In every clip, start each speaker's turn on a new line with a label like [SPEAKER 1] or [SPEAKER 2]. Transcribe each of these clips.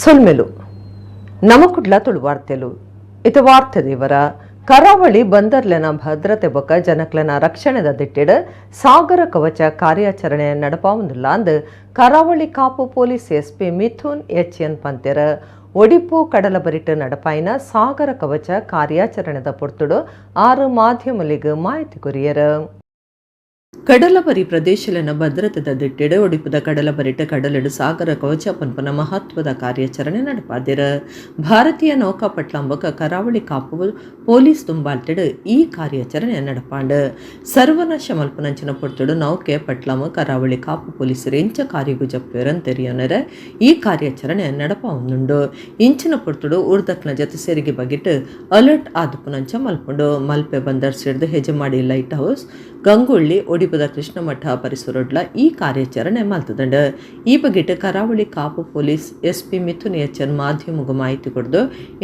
[SPEAKER 1] ಸೊಲ್ಮೆಲು ನಮಕುಡ್ಲ ತುಳು ವಾರ್ತೆಲು. ಇದು ವಾರ್ತೆ ದೇವರ ಕರಾವಳಿ ಬಂದರ್ಲೆನ ಭದ್ರತೆ ಬೊಕ್ಕ ಜನಕ್ಲೆನ ರಕ್ಷಣೆದ ದಿಟ್ಟಿಡ್ ಸಾಗರ ಕವಚ ಕಾರ್ಯಾಚರಣೆ ನಡಪಾವುಂದುಲ್ಲ ಅಂದ್ ಕರಾವಳಿ Kapu police SP Mithun H N ಪಂತೆರ್. ಒಡಿಪು ಕಡಲ ಬರಿಟ್ ನಡಪಾಯಿನ ಸಾಗರ ಕವಚ ಕಾರ್ಯಾಚರಣೆದ ಪೊರ್ತುಡು ಆರು ಮಾಧ್ಯಮಲೆಗ್ ಮಾಹಿತಿ ಕೊರಿಯೆರ್. ಕಡಲಬರಿ ಪ್ರದೇಶಲೆನ ಭದ್ರತೆದ ದಿಟ್ಟಿಡ್ ಒಡಿಪುದ ಕಡಲಬರಿಟ್ ಕಡಲಡು ಸಾಗರ ಕವಚ ಪನ್ಪುನ ಮಹತ್ವದ ಕಾರ್ಯಾಚರಣೆ ನಡಪಾದೆರ್. ಭಾರತೀಯ ನೌಕಾಪಟ್ಲಂ ಬೊಕ್ಕ ಕರಾವಳಿ ಕಾಪು ಪೊಲೀಸ್ ದುಂಬಾಲ್ತಿಡ್ ಈ ಕಾರ್ಯಾಚರಣೆ ನಡಪಾಂಡ್. ಸರ್ವನಾಶ ಮಲ್ಪುನಂಚಿನ ಪೊರ್ತುಡು ನೌಕೆ ಪಟ್ಲಂ ಕರಾವಳಿ ಕಾಪು ಪೊಲೀಸರು ಎಂಚ ಕಾರ್ಯಗು ಜಪ್ಪುವೆರ್ ತೆರಿಯೊನೆರೆ ಈ ಕಾರ್ಯಾಚರಣೆ ನಡಪಾವೊಂದುಂಡು. ಇಂಚಿನ ಪೊರ್ತುಡು ಊರ್ದಕ್ನ ಜತೆ ಸೇರಿಗೆ ಬಗೆಟ್ ಅಲರ್ಟ್ ಆದುಪ್ಪುನಂಚ ಮಲ್ಪುಂಡು. ಮಲ್ಪೆ ಬಂದರ್ ಸೇರ್ದ್ ಹೆಜಮಾಡಿ ಲೈಟ್ ಹೌಸ್, ಗಂಗೊಳ್ಳಿ, ಒಡಿಪುದ ಕೃಷ್ಣಮಠ ಪರಿಸರೊಡ್ಲ ಈ ಕಾರ್ಯಾಚರಣೆ ಮಲ್ತುದುಂಡು. ಈ ಬಗೆಟ್ ಕರಾವಳಿ Kapu police SP Mithun H N ಮಾಧ್ಯಮಗ್ ಮಾಹಿತಿ ಕೊರ್ದು,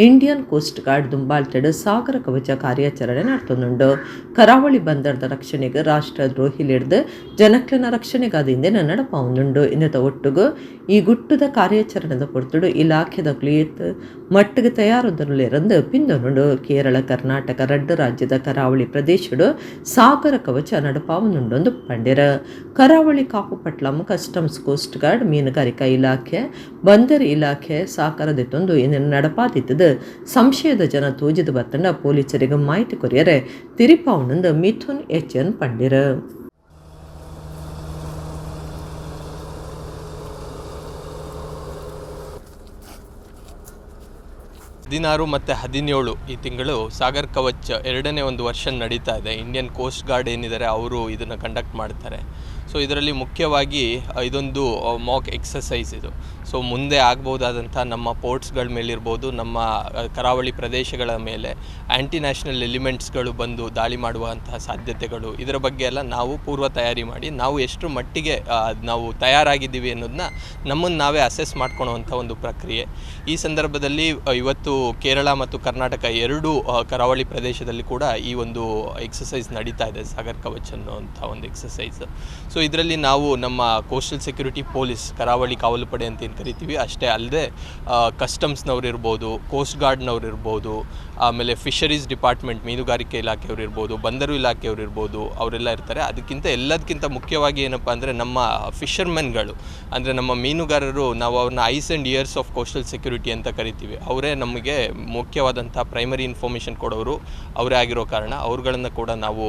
[SPEAKER 1] ಇಂಡಿಯನ್ ಕೋಸ್ಟ್ ಗಾರ್ಡ್ ದುಂಬಾಲ್ತೆಡ್ ಸಾಗರ ಕವಚ ಕಾರ್ಯಾಚರಣೆ ನಡತೊಂದುಂಡು. ಕರಾವಳಿ ಬಂದರ್ದ ರಕ್ಷಣೆಗೆ ರಾಷ್ಟ್ರ ದ್ರೋಹಿಲೆಡ್ದ್ ಜನಕ್ಲೆನ ರಕ್ಷಣೆಗಾದ್ ಇಂದೆನ್ ನಡಪಾವೊಂದುಂಡು. ಇಂದೆತ ಒಟ್ಟುಗು ಈ ಗುಟ್ಟುದ ಕಾರ್ಯಾಚರಣೆದ ಪೊರ್ತುಡು ಇಲಾಖೆದಕುಲು ಏತ್ ಮಟ್ಟಿಗೆ ತಯಾರುದುಲ್ಲೆರಂದ್ ಪಿಂದೊನುಂಡು. ಕೇರಳ, ಕರ್ನಾಟಕ ರಡ್ಡ್ ರಾಜ್ಯದ ಕರಾವಳಿ ಪ್ರದೇಶಡ್ ಸಾಗರ ಕವಚ ನಡಪಾವೊಂದುಂಡು ಪಂಡೆರ್. ಕರಾವಳಿ ಕಾಪು ಪಟ್ಲಂ, ಕಸ್ಟಮ್ಸ್, ಕೋಸ್ಟ್ ಗಾರ್ಡ್, ಮೀನುಗಾರಿಕಾ ಇಲಾಖೆ, ಬಂದರ್ ಇಲಾಖೆ ಸಾಕಾರ ದೆತ್ತೊಂದು ಇಂದೆನ್ ನಡಪಾದಿತ್ತುದು, ಸಂಶಯದ ಜನ ತೋಜಿದ್ ಬತ್ತಂಡ ಪೊಲೀಸರಿಗೆ ಮಾಹಿತಿ ಕೊರಿಯರೆ ತೆರಿಪಾವುಂಡು ಮಿಥುನ್ ಎಚ್ ಎನ್ ಪಂಡೆರ್.
[SPEAKER 2] 16 ಮತ್ತು 17 ಈ ತಿಂಗಳು ಸಾಗರ್ ಕವಚ್ ಎರಡನೇ ಒಂದು ವರ್ಷ ನಡೀತಾ ಇದೆ. ಇಂಡಿಯನ್ ಕೋಸ್ಟ್ ಗಾರ್ಡ್ ಏನಿದ್ದಾರೆ, ಅವರು ಇದನ್ನು ಕಂಡಕ್ಟ್ ಮಾಡ್ತಾರೆ. ಸೊ ಇದರಲ್ಲಿ ಮುಖ್ಯವಾಗಿ ಇದೊಂದು ಮಾಕ್ ಎಕ್ಸಸೈಸ್ ಇದು. ಸೊ ಮುಂದೆ ಆಗ್ಬೋದಾದಂಥ ನಮ್ಮ ಪೋರ್ಟ್ಸ್ಗಳ ಮೇಲಿರ್ಬೋದು, ನಮ್ಮ ಕರಾವಳಿ ಪ್ರದೇಶಗಳ ಮೇಲೆ ಆ್ಯಂಟಿ ನ್ಯಾಷನಲ್ ಎಲಿಮೆಂಟ್ಸ್ಗಳು ಬಂದು ದಾಳಿ ಮಾಡುವಂತಹ ಸಾಧ್ಯತೆಗಳು, ಇದರ ಬಗ್ಗೆ ಎಲ್ಲ ನಾವು ಪೂರ್ವ ತಯಾರಿ ಮಾಡಿ ನಾವು ಎಷ್ಟು ಮಟ್ಟಿಗೆ ನಾವು ತಯಾರಾಗಿದ್ದೀವಿ ಅನ್ನೋದನ್ನ ನಮ್ಮನ್ನು ನಾವೇ ಅಸೆಸ್ ಮಾಡ್ಕೊಳ್ಳುವಂಥ ಒಂದು ಪ್ರಕ್ರಿಯೆ. ಈ ಸಂದರ್ಭದಲ್ಲಿ ಇವತ್ತು ಕೇರಳ ಮತ್ತು ಕರ್ನಾಟಕ ಎರಡೂ ಕರಾವಳಿ ಪ್ರದೇಶದಲ್ಲಿ ಕೂಡ ಈ ಒಂದು ಎಕ್ಸಸೈಸ್ ನಡೀತಾ ಇದೆ, ಸಾಗರ್ ಕವಚ್ ಅನ್ನುವಂಥ ಒಂದು ಎಕ್ಸಸೈಸ್. ಸೊ ಇದರಲ್ಲಿ ನಾವು ನಮ್ಮ ಕೋಸ್ಟಲ್ ಸೆಕ್ಯೂರಿಟಿ ಪೊಲೀಸ್, ಕರಾವಳಿ ಕಾವಲು ಪಡೆ ಅಂತ ಏನು ಕರಿತೀವಿ, ಅಷ್ಟೇ ಅಲ್ಲದೆ ಕಸ್ಟಮ್ಸ್ನವ್ರು ಇರ್ಬೋದು, ಕೋಸ್ಟ್ ಗಾರ್ಡ್ನವ್ರು ಇರ್ಬೋದು, ಆಮೇಲೆ ಫಿಶರೀಸ್ ಡಿಪಾರ್ಟ್ಮೆಂಟ್, ಮೀನುಗಾರಿಕೆ ಇಲಾಖೆಯವರು ಇರ್ಬೋದು, ಬಂದರು ಇಲಾಖೆಯವರು ಇರ್ಬೋದು, ಅವರೆಲ್ಲ ಇರ್ತಾರೆ. ಅದಕ್ಕಿಂತ ಎಲ್ಲದಕ್ಕಿಂತ ಮುಖ್ಯವಾಗಿ ಏನಪ್ಪ ಅಂದರೆ ನಮ್ಮ ಫಿಶರ್ಮೆನ್ಗಳು, ಅಂದರೆ ನಮ್ಮ ಮೀನುಗಾರರು. ನಾವು ಅವ್ರನ್ನ eyes and ears of coastal security ಅಂತ ಕರಿತೀವಿ. ಅವರೇ ನಮಗೆ ಮುಖ್ಯವಾದಂಥ ಪ್ರೈಮರಿ ಇನ್ಫಾರ್ಮೇಷನ್ ಕೊಡೋರು ಅವರೇ ಆಗಿರೋ ಕಾರಣ ಅವ್ರುಗಳನ್ನು ಕೂಡ ನಾವು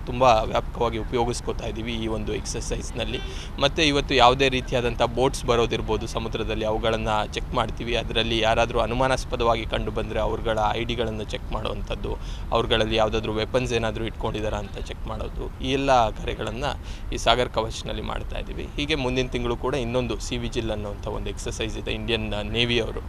[SPEAKER 2] ತುಂಬ ವ್ಯಾಪಕವಾಗಿ ಉಪಯೋಗಿಸ್ಕೋತಾ ಇದ್ದೀವಿ ಈ ಒಂದು ಎಕ್ಸಸೈಸ್ನಲ್ಲಿ. ಮತ್ತು ಇವತ್ತು ಯಾವುದೇ ರೀತಿಯಾದಂಥ ಬೋಟ್ಸ್ ಬರೋದಿರ್ಬೋದು ಸಮುದ್ರದಲ್ಲಿ, ಅವುಗಳನ್ನು ಚೆಕ್ ಮಾಡ್ತೀವಿ. ಅದರಲ್ಲಿ ಯಾರಾದರೂ ಅನುಮಾನಾಸ್ಪದವಾಗಿ ಕಂಡು ಬಂದರೆ ಅವ್ರುಗಳ ಐಡಿಗಳನ್ನು ಚೆಕ್ ಮಾಡುವಂಥದ್ದು, ಅವ್ರುಗಳಲ್ಲಿ ಯಾವುದಾದ್ರೂ ವೆಪನ್ಸ್ ಏನಾದರೂ ಇಟ್ಕೊಂಡಿದ್ದಾರಾ ಅಂತ ಚೆಕ್ ಮಾಡೋದು, ಈ ಎಲ್ಲ ಕಾರ್ಯಗಳನ್ನು ಈ ಸಾಗರ್ ಕವಚ್ನಲ್ಲಿ ಮಾಡ್ತಾ ಇದ್ದೀವಿ. ಹೀಗೆ ಮುಂದಿನ ತಿಂಗಳು ಕೂಡ ಇನ್ನೊಂದು ಸಿ ವಿಜಿಲ್ ಅನ್ನುವಂಥ ಒಂದು ಎಕ್ಸಸೈಸ್ ಇದೆ. ಇಂಡಿಯನ್ ನೇವಿಯವರು,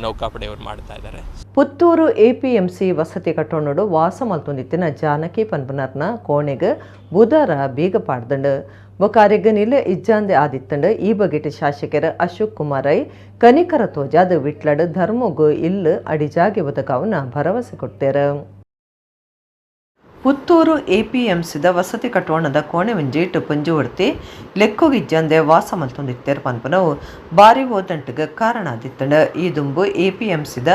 [SPEAKER 2] ನೌಕಾಪಡೆಯವರು ಮಾಡ್ತಾ ಇದ್ದಾರೆ.
[SPEAKER 1] ಪುತ್ತೂರು ಎಪಿಎಂಸಿ ವಸತಿ ಕಟ್ಟೋಣಡು ವಾಸ ಮಲ್ತೊಂದಿತ್ತಿನ ಜಾನಕಿ ಪನ್ಪುನರ್ನ ಕೋಣೆಗ್ ಬುಧಾರ ಬೀಗ ಪಾಡ್ದಂಡು. ಬೊಕ್ಕ ಅರೆಗ್ ನಿಲೆ ಇಜ್ಜಾಂದೆ ಆದಿತ್ತಂಡು. ಈ ಬಗೆಟ್ ಶಾಸಕರ ಅಶೋಕ್ ಕುಮಾರ್ ರೈ ಕನಿಕರ ತೋಜಾದ್ ವಿಟ್ಲಡ್ ಧರ್ಮಗು ಇಲ್ಲು ಅಡಿಜಾಗೆ ಒದಗಾವುನ ಭರವಸೆ ಕೊಡ್ತೇರು. ಪುತ್ತೂರು ಎಪಿಎಂಸಿದ ವಸತಿ ಕಟ್ಟೋಣದ ಕೋಣೆ ಒಂಜೇಟು ಪೊಂಜುವರ್ತಿ ಲೆಕ್ಕೊಗಿಜ್ಜಂದೆ ವಾಸ ಮಲ್ತೊಂದಿತ್ತೇರ್ ಪನ್ಪುನವು ಬಾರಿ ಓದಂಟುಗ್ ಕಾರಣ ಆದಿತ್ತಂಡು. ಈ ದುಂಬು ಎಪಿಎಂಸಿದ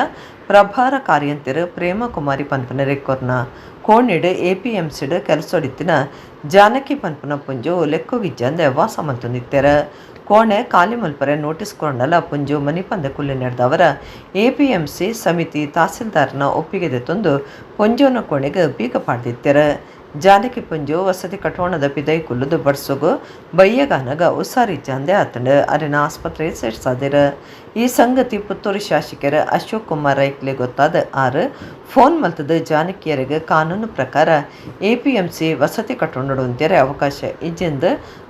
[SPEAKER 1] ಪ್ರಭಾರ ಕಾರ್ಯಂತೆರ್ ಪ್ರೇಮಕುಮಾರಿ ಪನ್ಪುನ ಕೊರ್ನ ಕೋಣೆಡ್ ಎಪಿಎಂಸಿಡ್ ಕೆಲಸೊಡಿತ್ತಿನ ಜಾನಕಿ ಪನ್ಪುನ ಪೊಂಜೊವು ಲೆಕ್ಕೊಗಿಜ್ಜಂದೆ ವಾಸ ಮಲ್ತೊಂದಿತ್ತೆರ್. ಕೋಣೆ ಖಾಲಿ ಮಲ್ಪರೆ ನೋಟಿಸ್ ಕೊರ್ಂಡಲ ಪೊಂಜೊವು ಮನಿಪಂದೆ ಕುಲ್ಲಿನೆಡ್ದಾವರ ಎಪಿಎಂಸಿ ಸಮಿತಿ ತಹಸೀಲ್ದಾರ್ನ ಒಪ್ಪಿಗೆ ದೆತ್ತೊಂದು ಪೊಂಜೊವುನ ಕೋಣೆಗ್ ಬೀಗ ಪಾಡ್ದಿತ್ತೆರ್. ಜಾನಕಿ ಪೊಂಜೊವು ವಸತಿ ಕಟ್ಟೋಣದ ಪಿದಯಿ ಕುಲ್ಲುದು ಬರ್ಸೊಗು ಬಯ್ಯಗಾನಗ ಉಸಾರಿಜ್ಜಂದೆ ಆತ್ಂಡ್. ಅರೆನ ಆಸ್ಪತ್ರೆಗ್ ಸೇರ್ಸಾದೆರ್. ಈ ಸಂಗತಿ ಪುತ್ತೂರು ಶಾಸಕೆರ್ ಅಶೋಕ್ ಕುಮಾರ್ ರೈಕ್ಲೆ ಗೊತ್ತಾದ್ ಆರ್ ಫೋನ್ ಮಲ್ತುದು ಜಾನಕಿಯರೆಗ್ ಕಾನೂನು ಪ್ರಕಾರ ಎಪಿಎಂಸಿ ವಸತಿ ಕಟ್ಟೋಣಡ್ ಉಂತ್ಯೆರೆ ಅವಕಾಶ ಇಜ್ಜೆಂದ್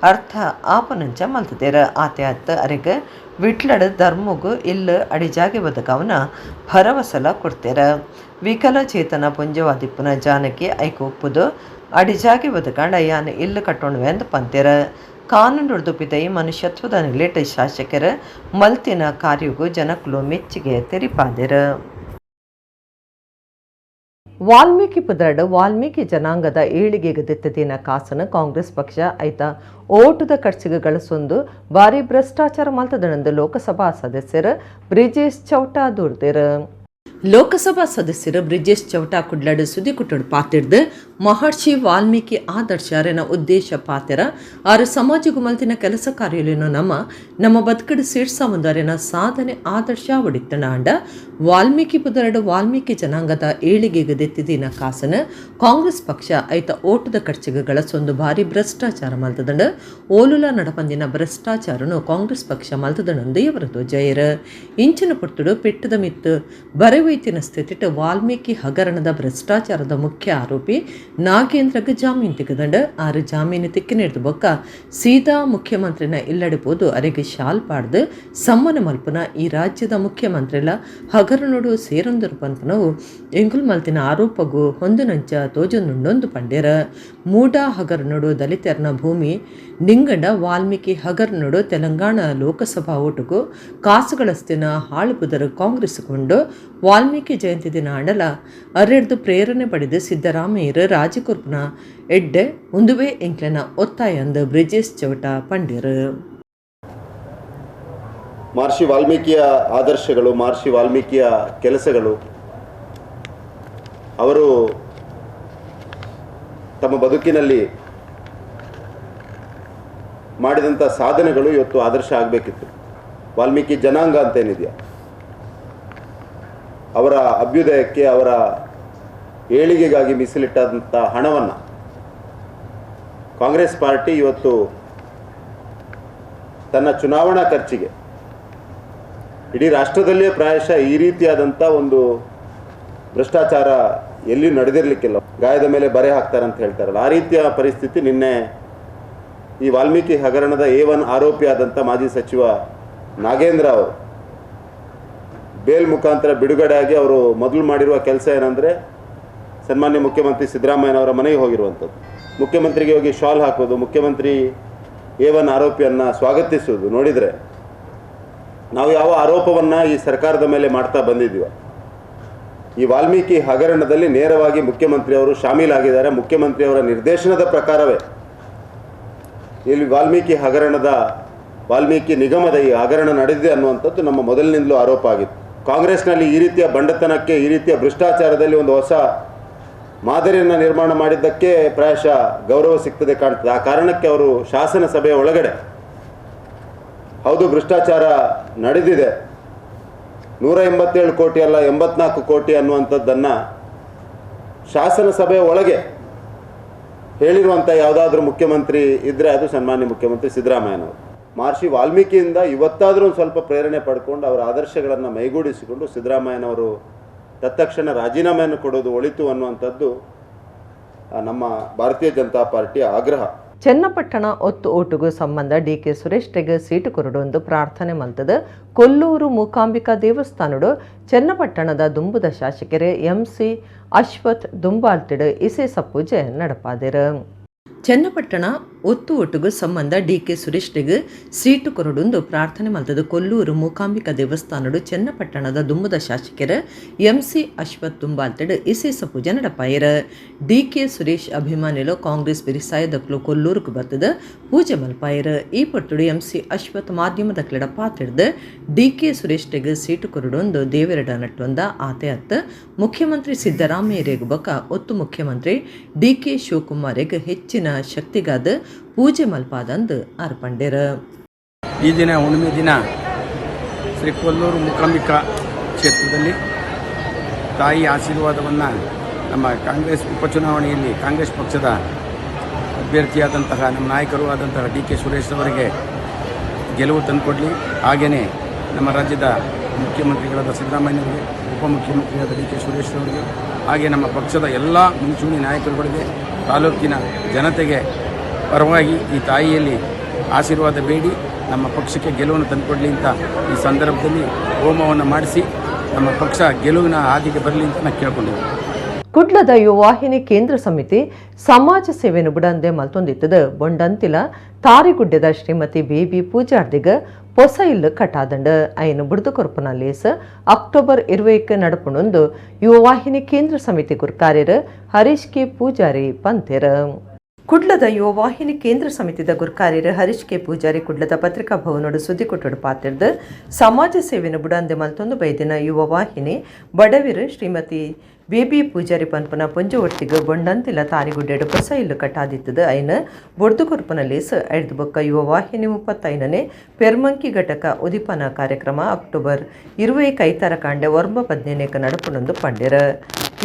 [SPEAKER 1] ಅರ್ಥ ಆಪುನಂಚ ಮಲ್ತುದೆರ್. ಆತೆ ಅತ್ತ್, ಅರೆಗ್ ವಿಟ್ಲಡ್ ಧರ್ಮೊಗು ಇಲ್ಲ್ ಅಡಿಜಾಗೆ ಒದಗಾವುನ ಭರವಸೆಲ ಕೊರ್ತೆರ್. ವಿಕಲಚೇತನ ಪೊಂಜೊವಾದಿಪ್ಪುನ ಜಾನಕಿ ಐಕ್ ಒಪ್ಪುದು ಅಡಿಜಾಗೆ ಒದಗಾಂಡ ಯಾನ್ ಇಲ್ಲ್ ಕಟ್ಟೊಣುವೆ ಪಂತೆರ್. ಕಾನೂನುರ್ದು ಪಿದಯಿ ಮನುಷ್ಯತ್ವದ ನಿಲೆಟ್ ಶಾಸಕೆರ್ ಮಲ್ತಿನ ಕಾರ್ಯೊಗು ಜನಕುಲು ಮೆಚ್ಚುಗೆ ತೆರಿಪಾದೆರ್. Valmiki ಪುದರಡು ವಾಲ್ಮೀಕಿ ಜನಾಂಗದ ಏಳಿಗೆಗೆ ದಿತ್ತದಿನ ಕಾಸನ ಕಾಂಗ್ರೆಸ್ ಪಕ್ಷ ಐತ ಓಟುದ ಖರ್ಚಿಗೆ ಗಳಸೊಂದು ಭಾರಿ ಭ್ರಷ್ಟಾಚಾರ ಮಲ್ತದನಂದು ಲೋಕಸಭಾ ಸದಸ್ಯರು ಬ್ರಿಜೇಶ್ ಚೌಟಾ ದೂರ್ದೆರು. ಲೋಕಸಭಾ ಸದಸ್ಯರು ಬ್ರಿಜೇಶ್ ಚೌಟಾ ಕುಡ್ಲಡು ಸುದ್ದಿಕುಟ್ಟಡು ಪಾತಿರ್ದು ಮಹರ್ಷಿ ವಾಲ್ಮೀಕಿ ಆದರ್ಶ ಅರೆನ ಉದ್ದೇಶ ಪಾತೆರ ಆರು ಸಮಾಜಗೂ ಮಲ್ತಿನ ಕೆಲಸ ಕಾರ್ಯಲೇನು ನಮ್ಮ ನಮ್ಮ ಬದುಕಡು ಸೇರ್ಸ ಒಂದು ಅರೆನ ಸಾಧನೆ ಆದರ್ಶ ಒಡಿತ್ತನಾಂಡ ವಾಲ್ಮೀಕಿ ಪುದರಡು ವಾಲ್ಮೀಕಿ ಜನಾಂಗದ ಏಳಿಗೆಗೆ ದೆತ್ತಿದಿನ ಕಾಸನ ಕಾಂಗ್ರೆಸ್ ಪಕ್ಷ ಐತ ಓಟದ ಖರ್ಚಿಗೆ ಗಳಸೊಂದು ಭಾರಿ ಭ್ರಷ್ಟಾಚಾರ ಮಲ್ತದಂಡು. ಓಲುಲ ನಡಪಂದಿನ ಭ್ರಷ್ಟಾಚಾರನು ಕಾಂಗ್ರೆಸ್ ಪಕ್ಷ ಮಲ್ತದನಂದು ಇವರದು ಜಯರ. ಇಂಚಿನ ಪೊರ್ತುಡು ಪೆಟ್ಟದ ಮಿತ್ತು ಬರೆವೈತಿನ ಸ್ಥಿತಿಟ್ ವಾಲ್ಮೀಕಿ ಹಗರಣದ ಭ್ರಷ್ಟಾಚಾರದ ಮುಖ್ಯ ಆರೋಪಿ ನಾಗೇಂದ್ರಗ್ ಜಾಮೀನು ತೆಗೆದಂಡ. ಆರು ಜಾಮೀನು ತಿಕ್ಕಿನಿಡ್ದು ಬೊಕ್ಕ ಸೀದಾ ಮುಖ್ಯಮಂತ್ರಿನ ಇಲ್ಲಡೆ ಪೋದು ಅರೆಗೆ ಶಾಲ್ ಪಾಡ್ದು ಸಮ್ಮನ ಮಲ್ಪುನ ಈ ರಾಜ್ಯದ ಮುಖ್ಯಮಂತ್ರಿಲ ಹಗರಣೋಡು ಸೇರೊಂದರು ಪನ್ಪುನವು ಎಂಕುಲ್ ಮಲ್ತಿನ ಆರೋಪಗು ಹೊಂದುನಂಚ ತೋಜೊಂದುಂಡೊಂದು ಪಂಡೇರ. ಮೂಡಾ ಹಗರಣೋಡು ದಲಿತರ್ನ ಭೂಮಿ ನಿಂಗಂಡ ವಾಲ್ಮೀಕಿ ಹಗರಣೋಡು ತೆಲಂಗಾಣ ಲೋಕಸಭಾ ಓಟುಗು ಕಾಸುಗಳಸ್ತಿನ ಹಾಳುಪುದರು ಕಾಂಗ್ರೆಸ್ ಕೊಂಡು. ವಾಲ್ಮೀಕಿ ಜಯಂತಿ ದಿನ ಅಂಡಲ ಅರೆಡ್ದು ಪ್ರೇರಣೆ ಪಡೆದು ಸಿದ್ದರಾಮಯ್ಯರು ರಾಜಕೊರ್ಪುನ ಎಡ್ಡೆ ಉಂದುವೆ ಎಂಕ್ಲೆನ ಒತ್ತಾಯಂದು ಬ್ರಿಜೇಶ್ ಚೌಟ ಪಂಡಿರು.
[SPEAKER 3] ಮಹರ್ಷಿ ವಾಲ್ಮೀಕಿಯ ಆದರ್ಶಗಳು, ಮಹರ್ಷಿ ವಾಲ್ಮೀಕಿಯ ಕೆಲಸಗಳು, ಅವರು ತಮ್ಮ ಬದುಕಿನಲ್ಲಿ ಮಾಡಿದಂಥ ಸಾಧನೆಗಳು ಇವತ್ತು ಆದರ್ಶ ಆಗಬೇಕಿತ್ತು. ವಾಲ್ಮೀಕಿ ಜನಾಂಗ ಅಂತ ಏನಿದೆಯಾ, ಅವರ ಅಭ್ಯುದಯಕ್ಕೆ, ಅವರ ಏಳಿಗೆಗಾಗಿ ಮೀಸಲಿಟ್ಟಂಥ ಹಣವನ್ನು ಕಾಂಗ್ರೆಸ್ ಪಾರ್ಟಿ ಇವತ್ತು ತನ್ನ ಚುನಾವಣಾ ಖರ್ಚಿಗೆ, ಇಡೀ ರಾಷ್ಟ್ರದಲ್ಲಿಯೇ ಪ್ರಾಯಶಃ ಈ ರೀತಿಯಾದಂಥ ಒಂದು ಭ್ರಷ್ಟಾಚಾರ ಎಲ್ಲಿಯೂ ನಡೆದಿರಲಿಕ್ಕಿಲ್ಲ. ಗಾಯದ ಮೇಲೆ ಬರೆ ಹಾಕ್ತಾರೆ ಅಂತ ಹೇಳ್ತಾರಲ್ಲ, ಆ ರೀತಿಯ ಪರಿಸ್ಥಿತಿ ನಿನ್ನೆ ಈ ವಾಲ್ಮೀಕಿ ಹಗರಣದ ಎ1 ಆರೋಪಿಯಾದಂಥ ಮಾಜಿ ಸಚಿವ ನಾಗೇಂದ್ರ ಅವರು ಬೇಲ್ ಮುಖಾಂತರ ಬಿಡುಗಡೆಯಾಗಿ ಅವರು ಮೊದಲು ಮಾಡಿರುವ ಕೆಲಸ ಏನಂದರೆ, ಸನ್ಮಾನ್ಯ ಮುಖ್ಯಮಂತ್ರಿ ಸಿದ್ದರಾಮಯ್ಯನವರ ಮನೆಗೆ ಹೋಗಿರುವಂಥದ್ದು. ಮುಖ್ಯಮಂತ್ರಿಗೆ ಹೋಗಿ ಶಾಲ್ ಹಾಕೋದು, ಮುಖ್ಯಮಂತ್ರಿ ಎ1 ಆರೋಪಿಯನ್ನು ಸ್ವಾಗತಿಸುವುದು ನೋಡಿದರೆ, ನಾವು ಯಾವ ಆರೋಪವನ್ನು ಈ ಸರ್ಕಾರದ ಮೇಲೆ ಮಾಡ್ತಾ ಬಂದಿದ್ದೀವೋ, ಈ ವಾಲ್ಮೀಕಿ ಹಗರಣದಲ್ಲಿ ನೇರವಾಗಿ ಮುಖ್ಯಮಂತ್ರಿಯವರು ಶಾಮೀಲಾಗಿದ್ದಾರೆ, ಮುಖ್ಯಮಂತ್ರಿಯವರ ನಿರ್ದೇಶನದ ಪ್ರಕಾರವೇ ಇಲ್ಲಿ ವಾಲ್ಮೀಕಿ ಹಗರಣದ, ವಾಲ್ಮೀಕಿ ನಿಗಮದ ಈ ಹಗರಣ ನಡೆದಿದೆ ಅನ್ನುವಂಥದ್ದು ನಮ್ಮ ಮೊದಲಿನಿಂದಲೂ ಆರೋಪ ಆಗಿತ್ತು. ಕಾಂಗ್ರೆಸ್ನಲ್ಲಿ ಈ ರೀತಿಯ ಬಂಡತನಕ್ಕೆ, ಈ ರೀತಿಯ ಭ್ರಷ್ಟಾಚಾರದಲ್ಲಿ ಒಂದು ಹೊಸ ಮಾದರಿಯನ್ನು ನಿರ್ಮಾಣ ಮಾಡಿದ್ದಕ್ಕೆ ಪ್ರಾಯಶಃ ಗೌರವ ಸಿಗ್ತದೆ ಕಾಣ್ತದೆ. ಆ ಕಾರಣಕ್ಕೆ ಅವರು ಶಾಸನ ಸಭೆಯ ಒಳಗಡೆ, ಹೌದು, ಭ್ರಷ್ಟಾಚಾರ ನಡೆದಿದೆ, 187 ಕೋಟಿ ಅಲ್ಲ, 84 ಕೋಟಿ ಅನ್ನುವಂಥದ್ದನ್ನು ಶಾಸನ ಸಭೆಯ ಒಳಗೆ ಹೇಳಿರುವಂಥ ಯಾವುದಾದ್ರೂ ಮುಖ್ಯಮಂತ್ರಿ ಇದ್ದರೆ ಅದು ಸನ್ಮಾನ್ಯ ಮುಖ್ಯಮಂತ್ರಿ ಸಿದ್ದರಾಮಯ್ಯನವರು. ಮಹರ್ಷಿ ವಾಲ್ಮೀಕಿಯಿಂದ ಇವತ್ತಾದರೂ ಒಂದು ಸ್ವಲ್ಪ ಪ್ರೇರಣೆ ಪಡ್ಕೊಂಡು, ಅವರ ಆದರ್ಶಗಳನ್ನು ಮೈಗೂಡಿಸಿಕೊಂಡು ಸಿದ್ದರಾಮಯ್ಯನವರು ತತ್ಕ್ಷಣ ರಾಜೀನಾಮೆಯನ್ನು ಕೊಡೋದು ಒಳಿತು ಅನ್ನುವಂಥದ್ದು ನಮ್ಮ ಭಾರತೀಯ ಜನತಾ ಪಾರ್ಟಿಯ ಆಗ್ರಹ.
[SPEAKER 1] ಚೆನ್ನಪಟ್ಟಣ ಒತ್ತು ಓಟುಗು ಸಂಬಂಧ ಡಿಕೆ ಸುರೇಶ್ರೆಗ್ ಸೀಟು ಕೊರಡು ಪ್ರಾರ್ಥನೆ ಮಲ್ತದ ಕೊಲ್ಲೂರು ಮೂಕಾಂಬಿಕಾ ದೇವಸ್ಥಾನಡು ಚೆನ್ನಪಟ್ಟಣದ ದುಂಬುದ ಶಾಸಕರೇ ಎಂಸಿ ಅಶ್ವಥ್ ದುಂಬಾಲ್ತಿಡು ಇಸೇಸ ಪೂಜೆ ನಡಪಾದಿರು. ಚೆನ್ನಪಟ್ಟಣ ಒತ್ತು ಒಟ್ಟುಗು ಸಂಬಂಧ ಡಿಕೆ ಸುರೇಶ್ರೆಗ್ ಸೀಟು ಕೊರಡುಂದು ಪ್ರಾರ್ಥನೆ ಮಲ್ತದ ಕೊಲ್ಲೂರು ಮೂಕಾಂಬಿಕಾ ದೇವಸ್ಥಾನಡು ಚೆನ್ನಪಟ್ಟಣದ ದುಂಬುದ ಶಾಸಕರ ಎಂಸಿ ಅಶ್ವಥ್ ದುಂಬಾಲ್ತಿಡು ಇಸೇಸ ಪೂಜೆ ನಡಪಾಯರು. ಡಿಕೆ ಸುರೇಶ್ ಅಭಿಮಾನಿಲು, ಕಾಂಗ್ರೆಸ್ ಬಿರಿಸಾಯದಕ್ಲು ಕೊಲ್ಲೂರುకు ಬರ್ತದ ಪೂಜೆ ಮಲ್ಪಾಯರು. ಈ ಪೊರ್ತುಡು ಎಂಸಿ ಅಶ್ವಥ್ ಮಾಧ್ಯಮದ ಕ್ಲೆಡ ಪಾತಿಡ್ದು ಡಿಕೆ ಸುರೇಶ್ರೆಗ್ ಸೀಟು ಕೊರಡೊಂದು ದೇವೆರಡ ನಟ್ಟೊಂದ. ಆತೆ ಅತ್ತ, ಮುಖ್ಯಮಂತ್ರಿ ಸಿದ್ದರಾಮಯ್ಯರೆಗ್ ಬೊಕ ಒತ್ತು ಮುಖ್ಯಮಂತ್ರಿ ಡಿಕೆ ಶಿವಕುಮಾರೆಗ್ ಹೆಚ್ಚಿನ ಶಕ್ತಿಗಾದ ಪೂಜೆ ಮಲ್ಪಾದಂದು ಅರ್ಪಂಡೆರ್.
[SPEAKER 4] ಈ ದಿನ ಹುಣ್ಣಿಮೆ ದಿನ ಶ್ರೀ ಕೊಲ್ಲೂರು ಮೂಕಾಂಬಿಕಾ ಕ್ಷೇತ್ರದಲ್ಲಿ ತಾಯಿ ಆಶೀರ್ವಾದವನ್ನು ನಮ್ಮ ಕಾಂಗ್ರೆಸ್ ಉಪಚುನಾವಣೆಯಲ್ಲಿ ಕಾಂಗ್ರೆಸ್ ಪಕ್ಷದ ಅಭ್ಯರ್ಥಿಯಾದಂತಹ ನಮ್ಮ ನಾಯಕರು ಆದಂತಹ ಡಿ ಕೆ ಸುರೇಶ್ ಅವರಿಗೆ ಗೆಲುವು ತಂದುಕೊಡಲಿ, ಹಾಗೆಯೇ ನಮ್ಮ ರಾಜ್ಯದ ಮುಖ್ಯಮಂತ್ರಿಗಳಾದ ಸಿದ್ದರಾಮಯ್ಯನವರಿಗೆ, ಉಪಮುಖ್ಯಮಂತ್ರಿಯಾದ ಡಿ ಕೆ ಸುರೇಶ್ ಅವರಿಗೆ, ಹಾಗೆ ನಮ್ಮ ಪಕ್ಷದ ಎಲ್ಲ ಮುಂಚೂಣಿ ನಾಯಕರುಗಳಿಗೆ, ತಾಲೂಕಿನ ಜನತೆಗೆ ಪರವಾಗಿ ಈ ತಾಯಿಯಲ್ಲಿ ಆಶೀರ್ವಾದ ಬೇಡಿ ನಮ್ಮ ಪಕ್ಷಕ್ಕೆ ಗೆಲುವನ್ನು ತಂದುಕೊಡಲಿ ಅಂತ ಈ ಸಂದರ್ಭದಲ್ಲಿ ಹೋಮವನ್ನು ಮಾಡಿಸಿ ನಮ್ಮ ಪಕ್ಷ ಗೆಲುವಿನ ಹಾದಿಗೆ ಬರಲಿ ಅಂತ ನಾನು ಕೇಳ್ಕೊಂಡಿದ್ದೀನಿ.
[SPEAKER 1] ಕುಡ್ಲದ ಯುವವಾಹಿನಿ ಕೇಂದ್ರ ಸಮಿತಿ ಸಮಾಜ ಸೇವೆಯನ್ನು ಬುಡಂದೆ ಮಲ್ತೊಂದಿತ್ತದ ಬೊಂಡಂತಿಲ ತಾರಿಗುಡ್ಡೆದ ಶ್ರೀಮತಿ ಬೇಬಿ ಪೂಜಾರ್ದಿಗ ಪೊಸ ಇಲ್ಲು ಕಟ್ಟಾದಂಡು. ಐನು ಬುಡ್ದು ಕೊರ್ಪುನ ಲೇಸ್ ಅಕ್ಟೋಬರ್ 20ಕ್ಕೆ ನಡಪುಣೊಂದು ಯುವವಾಹಿನಿ ಕೇಂದ್ರ ಸಮಿತಿ ಗುರ್ಕಾರ್ಯರು ಹರೀಶ್ ಕೆ ಪೂಜಾರಿ ಪಂತೆರ್. ಕುಡ್ಲದ ಯುವವಾಹಿನಿ ಕೇಂದ್ರ ಸಮಿತಿದ ಗುರ್ಕಾರ್ಯರು ಹರೀಶ್ ಕೆ ಪೂಜಾರಿ ಕುಡ್ಲದ ಪತ್ರಿಕಾ ಭವನೋಡು ಸುದ್ದಿ ಕೊಟ್ಟಡು ಪಾತಿರ್ದು, ಸಮಾಜ ಸೇವೆಯನ್ನು ಬುಡಂದೆ ಮಲ್ತೊಂದು ಬೈದಿನ ಯುವವಾಹಿನಿ ಬಡವಿರು ಶ್ರೀಮತಿ ಬೇಬಿ ಪೂಜಾರಿ ಪನ್ಪುನ ಪೊಂಜೊವರ್ತಿಗ್ ಬೊಂಡಂತಿಲ ತಾರಿಗುಡ್ಡೆಡು ಪೊಸ ಇಲ್ಲು ಕಟ್ಟಾದಿತ್ತದು. ಐನ ಬೊಡ್ದು ಕೊರ್ಪುನ ಲೇಸ್ ಐಡ್ದು ಬೊಕ್ಕ ಯುವವಾಹಿನಿ 35ನೇ ಪೆರ್ಮಂಕಿ ಘಟಕ ಉದಿಪನ ಕಾರ್ಯಕ್ರಮ ಅಕ್ಟೋಬರ್ 20 ಐತಾರ ಕಾಂಡೆ 9:15ಕ್ಕೆ ನಡಪುನೊಂದು ಪಂಡೆರ್.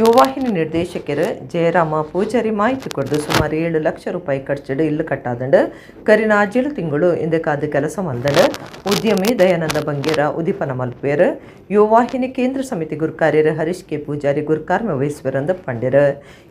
[SPEAKER 1] ಯುವವಾಹಿನಿ ನಿರ್ದೇಶಕರು ಜಯರಾಮ ಪೂಜಾರಿ ಮಾಹಿತಿ ಕೊಡ್ದು, ಸುಮಾರು 7 ಲಕ್ಷ ರೂಪಾಯಿ ಖರ್ಚಿಡು ಇಲ್ಲು ಕಟ್ಟಾದಂಡು. ಕರಿನ 7 ತಿಂಗಳು ಇಂದಕ್ಕಾದ ಕೆಲಸ ಮಲ್ದಂಡು. ಉದ್ಯಮಿ ದಯಾನಂದ ಬಂಗೇರ ಉದಿಪನ ಮಲ್ಪೇರ್. ಯುವವಾಹಿನಿ ಕೇಂದ್ರ ಸಮಿತಿ ಗುರ್ಕಾರ್ಯರು ಹರೀಶ್ ಕೆ ಪೂಜಾರಿ ಗುರ್ಕಾರ್ಮೆ ವಹಿಸುವರಂದು ಪಂಡೆರ್.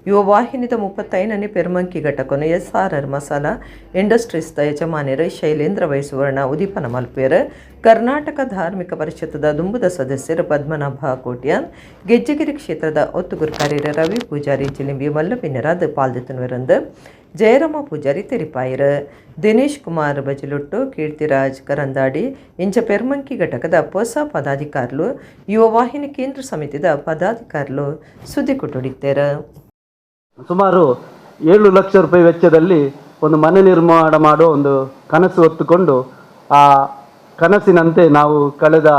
[SPEAKER 1] ಯುವವಾಹಿನಿದ 35ನೇ ಪೆರ್ಮಂಕಿ ಘಟಕನು ಎಸ್ಆರ್ಆರ್ ಮಸಾಲಾ ಇಂಡಸ್ಟ್ರೀಸ್ದ ಯಜಮಾನ್ಯರು ಶೈಲೇಂದ್ರ ವಹಿಸುವರ್ಣ ಉದಿಪನ ಮಲ್ಪೇರ್. ಕರ್ನಾಟಕ ಧಾರ್ಮಿಕ ಪರಿಷತ್ತದ ದುಂಬುದ ಸದಸ್ಯರು ಪದ್ಮನಾಭ ಕೋಟ್ಯಾನ್, ಗೆಜ್ಜೆಗಿರಿ ಕ್ಷೇತ್ರದ ಒತ್ತುಗುರ್ಕಾರ್ಯರ ರವಿ ಪೂಜಾರಿ ಚಿಲಿಂಬಿ ಮಲ್ಲಪಿನ್ನರಾದ ಪಾಲ್ದೆತ್ತುವರಂದು ಜಯರಾಮ ಪೂಜಾರಿ ತೆರಿಪಾಯರು. ದಿನೇಶ್ ಕುಮಾರ್ ಬಜಲುಟ್ಟು, ಕೀರ್ತಿರಾಜ್ ಕರಂದಾಡಿ ಇಂಚ ಪೆರ್ಮಂಕಿ ಘಟಕದ ಹೊಸ ಪದಾಧಿಕಾರಿಲು, ಯುವವಾಹಿನಿ ಕೇಂದ್ರ ಸಮಿತಿದ ಪದಾಧಿಕಾರಿಲು ಸುದ್ದಿ ಕೊಟ್ಟುಡಿತ್ತೇರು.
[SPEAKER 5] ಸುಮಾರು 7 ಲಕ್ಷ ರೂಪಾಯಿ ವೆಚ್ಚದಲ್ಲಿ ಒಂದು ಮನೆ ನಿರ್ಮಾಣ ಮಾಡುವ ಒಂದು ಕನಸು ಹೊತ್ತುಕೊಂಡು, ಆ ಕನಸಿನಂತೆ ನಾವು ಕಳೆದ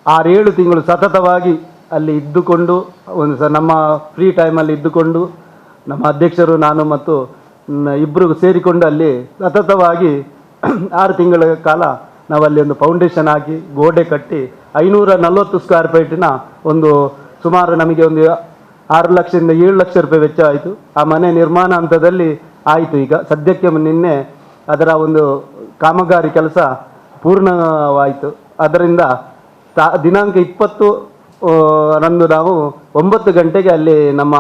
[SPEAKER 5] 6-7 ತಿಂಗಳು ಸತತವಾಗಿ ಅಲ್ಲಿ ಇದ್ದುಕೊಂಡು, ಒಂದು ಸ ನಮ್ಮ ಫ್ರೀ ಟೈಮಲ್ಲಿ ಇದ್ದುಕೊಂಡು, ನಮ್ಮ ಅಧ್ಯಕ್ಷರು, ನಾನು ಮತ್ತು ಇಬ್ಬರು ಸೇರಿಕೊಂಡು ಅಲ್ಲಿ ಸತತವಾಗಿ 6 ತಿಂಗಳ ಕಾಲ ನಾವಲ್ಲಿ ಒಂದು ಫೌಂಡೇಶನ್ ಹಾಕಿ, ಗೋಡೆ ಕಟ್ಟಿ, 540 ಸ್ಕ್ವೇರ್ ಫೀಟಿನ ಒಂದು ಸುಮಾರು ನಮಗೆ ಒಂದು 6 ಲಕ್ಷದಿಂದ 7 ಲಕ್ಷ ರೂಪಾಯಿ ವೆಚ್ಚ ಆಯಿತು. ಆ ಮನೆ ನಿರ್ಮಾಣ ಹಂತದಲ್ಲಿ ಆಯಿತು. ಈಗ ಸದ್ಯಕ್ಕೆ ನಿನ್ನೆ ಅದರ ಒಂದು ಕಾಮಗಾರಿ ಕೆಲಸ ಪೂರ್ಣವಾಯಿತು. ಅದರಿಂದ ದಿನಾಂಕ 20 ರಂದು ನಾವು 9 ಗಂಟೆಗೆ ಅಲ್ಲಿ ನಮ್ಮ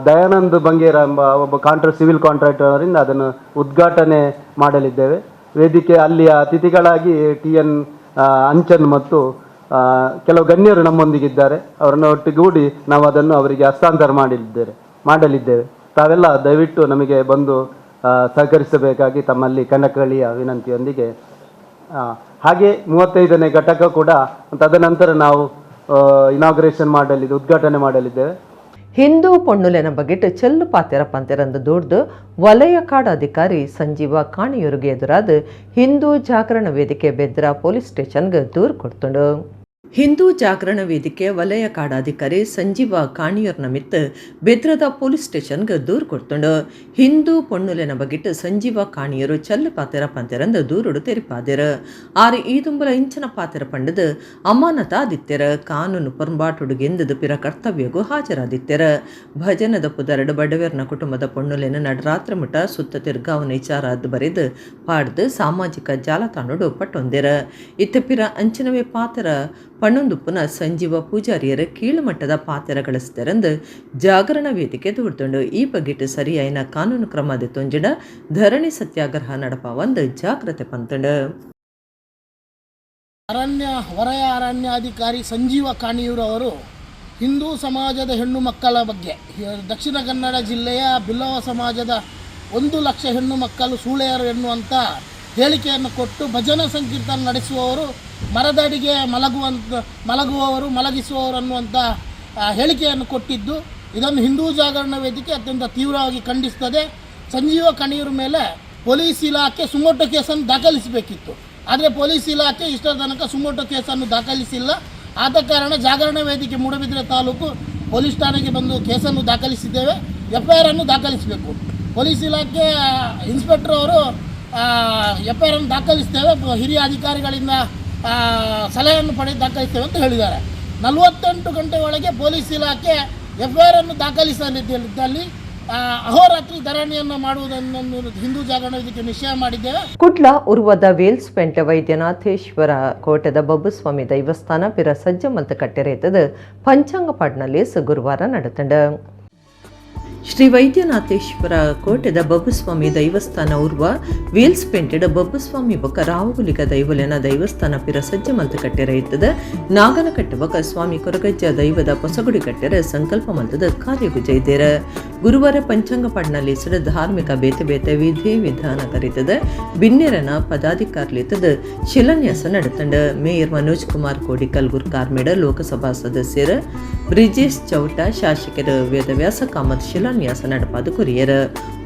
[SPEAKER 5] ದಯಾನಂದ್ ಬಂಗೇರ ಎಂಬ ಒಬ್ಬ ಸಿವಿಲ್ ಕಾಂಟ್ರಾಕ್ಟರ್ ಅವರಿಂದ ಅದನ್ನು ಉದ್ಘಾಟನೆ ಮಾಡಲಿದ್ದೇವೆ. ವೇದಿಕೆ ಅಲ್ಲಿಯ ಅತಿಥಿಗಳಾಗಿ ಟಿ.ಎನ್. ಅಂಚನ್ ಮತ್ತು ಕೆಲವು ಗಣ್ಯರು ನಮ್ಮೊಂದಿಗಿದ್ದಾರೆ. ಅವರನ್ನು ಒಟ್ಟುಗೂಡಿ ನಾವು ಅದನ್ನು ಅವರಿಗೆ ಹಸ್ತಾಂತರ ಮಾಡಲಿದ್ದೇವೆ. ತಾವೆಲ್ಲ ದಯವಿಟ್ಟು ನಮಗೆ ಬಂದು ಸಹಕರಿಸಬೇಕಾಗಿ ತಮ್ಮಲ್ಲಿ ಕಳಕಳಿಯ ವಿನಂತಿಯೊಂದಿಗೆ, ಹಾಗೆ 35ನೇ ಘಟಕ ಕೂಡ ತದನಂತರ ನಾವು ಇನಾಗ್ರೇಷನ್ ಮಾಡಲಿದ್ದು ಉದ್ಘಾಟನೆ ಮಾಡಲಿದ್ದೇವೆ.
[SPEAKER 1] ಹಿಂದೂ ಪೊಣ್ಣುಲೆನ ಬಗೆಟ್ ಚೆಲ್ಲು ಪಾತೆರ ಪಂತೆರಂದು ದೂಡ್ದು ವಲಯ ಕಾಡು ಅಧಿಕಾರಿ ಸಂಜೀವ ಕಾಣಿಯೂರಿಗೆ ಎದುರಾದ ಹಿಂದೂ ಜಾಗರಣ ವೇದಿಕೆ ಬೆದ್ರ ಪೊಲೀಸ್ ಸ್ಟೇಷನ್ಗೆ ದೂರು ಕೊಡ್ತುಂಡು. ಹಿಂದೂ ಜಾಗರಣ ವೇದಿಕೆ ವಲಯ ಕಾಡಾಧಿಕಾರಿ ಸಂಜೀವ ಕಾಣಿಯೂರ್ನ ಮಿತ್ತು ಬೆದ್ರದ ಪೊಲೀಸ್ ಸ್ಟೇಷನ್ಗೆ ದೂರು ಕೊಡ್ತುಂಡು. ಹಿಂದೂ ಪೊಣ್ಣುಲೆನ ಬಗೆಟ್ ಸಂಜೀವ ಕಾಣಿಯರು ಚಲ್ಲು ಪಾತೆರ ಪಂತೆರಂದು ದೂರುಡು ತೆರಿಪಾದೆರು. ಆರು ಈ ದುಂಬಲ ಇಂಚನ ಪಾತೆರ ಪಂಡದು ಅಮಾನತ ಆದಿತ್ಯರ. ಕಾನೂನು ಪೊರಂಬಾಟುಡುಗೆಂದದು ಪಿರ ಕರ್ತವ್ಯಗೂ ಹಾಜರಾದಿತ್ಯರ. ಭಜನದ ಪುದರಡು ಬಡವೆರ್ನ ಕುಟುಂಬದ ಪೊಣ್ಣುಲೆನ ನಡರಾತ್ರಿ ಮುಟ ಸುತ್ತ ತಿರ್ಗಾವನ ವಿಚಾರ ಬರೆದು ಪಾಡ್ದು ಸಾಮಾಜಿಕ ಜಾಲತಾಣಡು ಪಟ್ಟೊಂದೆರ. ಇತ್ತ ಪಿರ ಅಂಚಿನವೇ ಪಾತೆರ ಪಣ್ಣೊಂದುಪ್ಪುನ ಸಂಜೀವ ಪೂಜಾರಿಯರ ಕೀಳುಮಟ್ಟದ ಪಾತೆರ ಗಳಿಸಿದರೆಂದು ಜಾಗರಣ ವೇದಿಕೆ ದೂಡ್ತುಂಡು. ಈ ಬಗೆಟ್ ಸರಿಯಾಯಿನ ಕಾನೂನು ಕ್ರಮ ದೆತ್ತೊಂಜಿಡ ಧರಣಿ ಸತ್ಯಾಗ್ರಹ ನಡಪಾವಂದು ಜಾಗ್ರತೆ ಪಂತುಂಡು.
[SPEAKER 6] ವಲಯ ಅರಣ್ಯಾಧಿಕಾರಿ ಸಂಜೀವ ಕಾಣಿಯೂರವರು ಹಿಂದೂ ಸಮಾಜದ ಹೆಣ್ಣು ಮಕ್ಕಳ ಬಗ್ಗೆ, ದಕ್ಷಿಣ ಕನ್ನಡ ಜಿಲ್ಲೆಯ ಬಿಲ್ಲವ ಸಮಾಜದ 1 ಲಕ್ಷ ಹೆಣ್ಣು ಮಕ್ಕಳು ಸೂಳೆಯರು ಎನ್ನುವಂಥ ಹೇಳಿಕೆಯನ್ನು ಕೊಟ್ಟು, ಭಜನಾ ಸಂಕೀರ್ತನೆ ನಡೆಸುವವರು ಮರದಡಿಗೆ ಮಲಗುವವರು, ಮಲಗಿಸುವವರು ಅನ್ನುವಂಥ ಹೇಳಿಕೆಯನ್ನು ಕೊಟ್ಟಿದ್ದು, ಇದನ್ನು ಹಿಂದೂ ಜಾಗರಣ ವೇದಿಕೆ ಅತ್ಯಂತ ತೀವ್ರವಾಗಿ ಖಂಡಿಸ್ತದೆ. ಸಂಜೀವ ಕಣಿಯೂರ ಮೇಲೆ ಪೊಲೀಸ್ ಇಲಾಖೆ ಸುಮೋಟೋ ಕೇಸನ್ನು ದಾಖಲಿಸಬೇಕಿತ್ತು. ಆದರೆ ಪೊಲೀಸ್ ಇಲಾಖೆ ಇಷ್ಟರ ತನಕ ಸುಮೋಟೋ ಕೇಸನ್ನು ದಾಖಲಿಸಿಲ್ಲ. ಆದ ಕಾರಣ ಜಾಗರಣ ವೇದಿಕೆ ಮೂಡಬಿದ್ರೆ ತಾಲೂಕು ಪೊಲೀಸ್ ಠಾಣೆಗೆ ಬಂದು ಕೇಸನ್ನು ದಾಖಲಿಸಿದ್ದೇವೆ. ಎಫ್.ಐ.ಆರ್ ಅನ್ನು ದಾಖಲಿಸಬೇಕು. ಪೊಲೀಸ್ ಇಲಾಖೆ ಇನ್ಸ್ಪೆಕ್ಟರ್ ಅವರು ಎಫ್.ಐ.ಆರ್ ಅನ್ನು ದಾಖಲಿಸ್ತೇವೆ, ಹಿರಿಯ ಅಧಿಕಾರಿಗಳಿಂದ ಸಲಹೆಯನ್ನು ಪಡೆದು ದಾಖಲಿಸ್ತೇವೆ ಅಂತ ಹೇಳಿದ್ದಾರೆ. 48 ಗಂಟೆ ಒಳಗೆ ಪೊಲೀಸ್ ಇಲಾಖೆ ಎಫ್.ಐ.ಆರ್ ಅನ್ನು ದಾಖಲಿಸಲಿದ್ದಲ್ಲಿ ಅಹೋರಾತ್ರಿ ಧರಣಿಯನ್ನು ಮಾಡುವುದನ್ನು ಹಿಂದೂ ಜಾಗರಣ ವೇದಿಕೆ ನಿಶ್ಚಯ ಮಾಡಿದ್ದೇವೆ.
[SPEAKER 1] ಕುಡ್ಲ ಉರ್ವದ ವೇಲ್ಸ್ಪೇಂಟೆ ವೈದ್ಯನಾಥೇಶ್ವರ ಕೋಟೆದ ಬಬ್ಬುಸ್ವಾಮಿ ದೈವಸ್ಥಾನ ಪಿರ ಸಜ್ಜ ಮಲ್ತ ಕಟ್ಟೆರೇತದ ಪಂಚಾಂಗ ಪಾಡ್ನಲ್ಲಿ ಗುರುವಾರ ನಡೆತಂಡ. ಶ್ರೀ ವೈದ್ಯನಾಥೇಶ್ವರ ಕೋಟೆದ ಬಬ್ಬುಸ್ವಾಮಿ ದೈವಸ್ಥಾನ ಉರ್ವ ವೀಲ್ಸ್ ಪೇಂಟೆಡ್ ಬಬ್ಬುಸ್ವಾಮಿ ಬೊಕ್ಕ ರಾವುಗುಲಿಗ ದೈವಲೆನ ದೈವಸ್ಥಾನ ಪಿರ ಸಜ್ಜೆ ಮಲ್ತ್ ಕಟ್ಟೆರ ಇತ್ತದ ನಾಗನಕಟ್ಟೆ ಬೊಕ್ಕ ಸ್ವಾಮಿ ಕೊರಗಜ್ಜ ದೈವದ ಪೊಸಗುಡಿ ಕಟ್ಟೆರ ಸಂಕಲ್ಪ ಮಲ್ತದ ಕಾರ್ಯಗುಜ ಇದ್ದೇರ. ಗುರುವಾರ ಪಂಚಾಂಗ ಪಾಡ್ನಲ್ಲಿ ಧಾರ್ಮಿಕ ಬೇತೆ ಬೇತೆ ವಿಧಿ ವಿಧಾನ ಕರೀತದ ಬಿನ್ನೆರನ ಪದಾಧಿಕಾರಿಲಿತ್ತದ ಶಿಲಾನ್ಯಾಸ ನಡೆತಂಡ. ಮೇಯರ್ ಮನೋಜ್ ಕುಮಾರ್ ಕೋಡಿಕಲ್ ಗುರ್ಕಾರ್ಮೇಡ ಲೋಕಸಭಾ ಸದಸ್ಯರು ಬ್ರಿಜೇಶ್ ಚೌಟ, ಶಾಸಕರು ವೇದವ್ಯಾಸ ಕಾಮತ್ ಶಿಲಾನ್ಯಾಸ நடப்பாது ಕೊರಿಯರ್.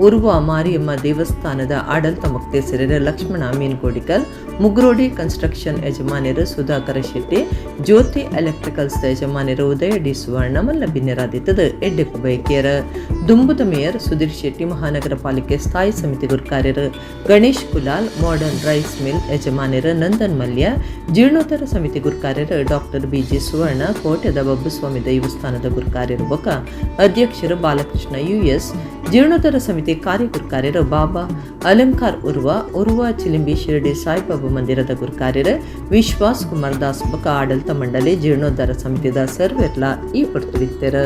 [SPEAKER 1] ಉರ್ವ ಮಾರಿಯಮ್ಮ ದೇವಸ್ಥಾನದ ಆಡಳಿತ ಮೊಕ್ತೇಸರರು ಲಕ್ಷ್ಮಣ ಮೀನ್ ಕೋಡಿಕಲ್, ಮುಗ್ರೋಡಿ ಕನ್ಸ್ಟ್ರಕ್ಷನ್ ಯಜಮಾನ್ಯರು ಸುಧಾಕರ ಶೆಟ್ಟಿ, ಜ್ಯೋತಿ ಎಲೆಕ್ಟ್ರಿಕಲ್ಸ್ ಯಜಮಾನ್ಯರು ಉದಯ ಡಿ ಸುವರ್ಣ ಮಲ್ಲ ಬಿನ್ನೆರಾದಿತ್ತದ ಎಡ್ಡೆಪ್ಪು ಬೈಕಿಯರ. ದುಂಬುದ ಮೇಯರ್ ಸುಧೀರ್ ಶೆಟ್ಟಿ, ಮಹಾನಗರ ಪಾಲಿಕೆ ಸ್ಥಾಯಿ ಸಮಿತಿ ಗುರ್ಕಾರ್ಯರು Ganesh Kulal, modern rice mill ಯಜಮಾನ್ಯರು ನಂದನ್ ಮಲ್ಯ, ಜೀರ್ಣೋದ್ಧಾರ ಸಮಿತಿ ಗುರ್ಕಾರ್ಯರು ಡಾಕ್ಟರ್ ಬಿಜಿ ಸುವರ್ಣ, ಕೋಟೆದ ಬಬ್ಬುಸ್ವಾಮಿ ದೇವಸ್ಥಾನದ ಗುರ್ಕಾರ್ಯರು ಬೊಕ ಅಧ್ಯಕ್ಷರು ಬಾಲಕೃಷ್ಣ ಯುಎಸ್, ಜೀರ್ಣೋದ್ಧಾರ ಸಮಿತಿ ಕಾರ್ಯಗುರ್ಕಾರ್ಯರು ಬಾಬಾ ಅಲಂಕಾರ್ ಉರ್ವ, ಉರ್ವ ಚಿಲಿಂಬಿ ಶಿರಡಿ ಸಾಯಿಬಾಬಾ ಮಂದಿರದ ಗುರ್ಕಾರ್ಯರು ವಿಶ್ವಾಸ್ ಕುಮಾರ್ ದಾಸ್ ಬೊಕ ಆಡಳಿತ ಮಂಡಳಿ, ಜೀರ್ಣೋದ್ಧಾರ ಸಮಿತಿದ ಸರ್ವೆರ್ಲ ಈ ಪೊರ್ತುಡಿತ್ತೆರ್.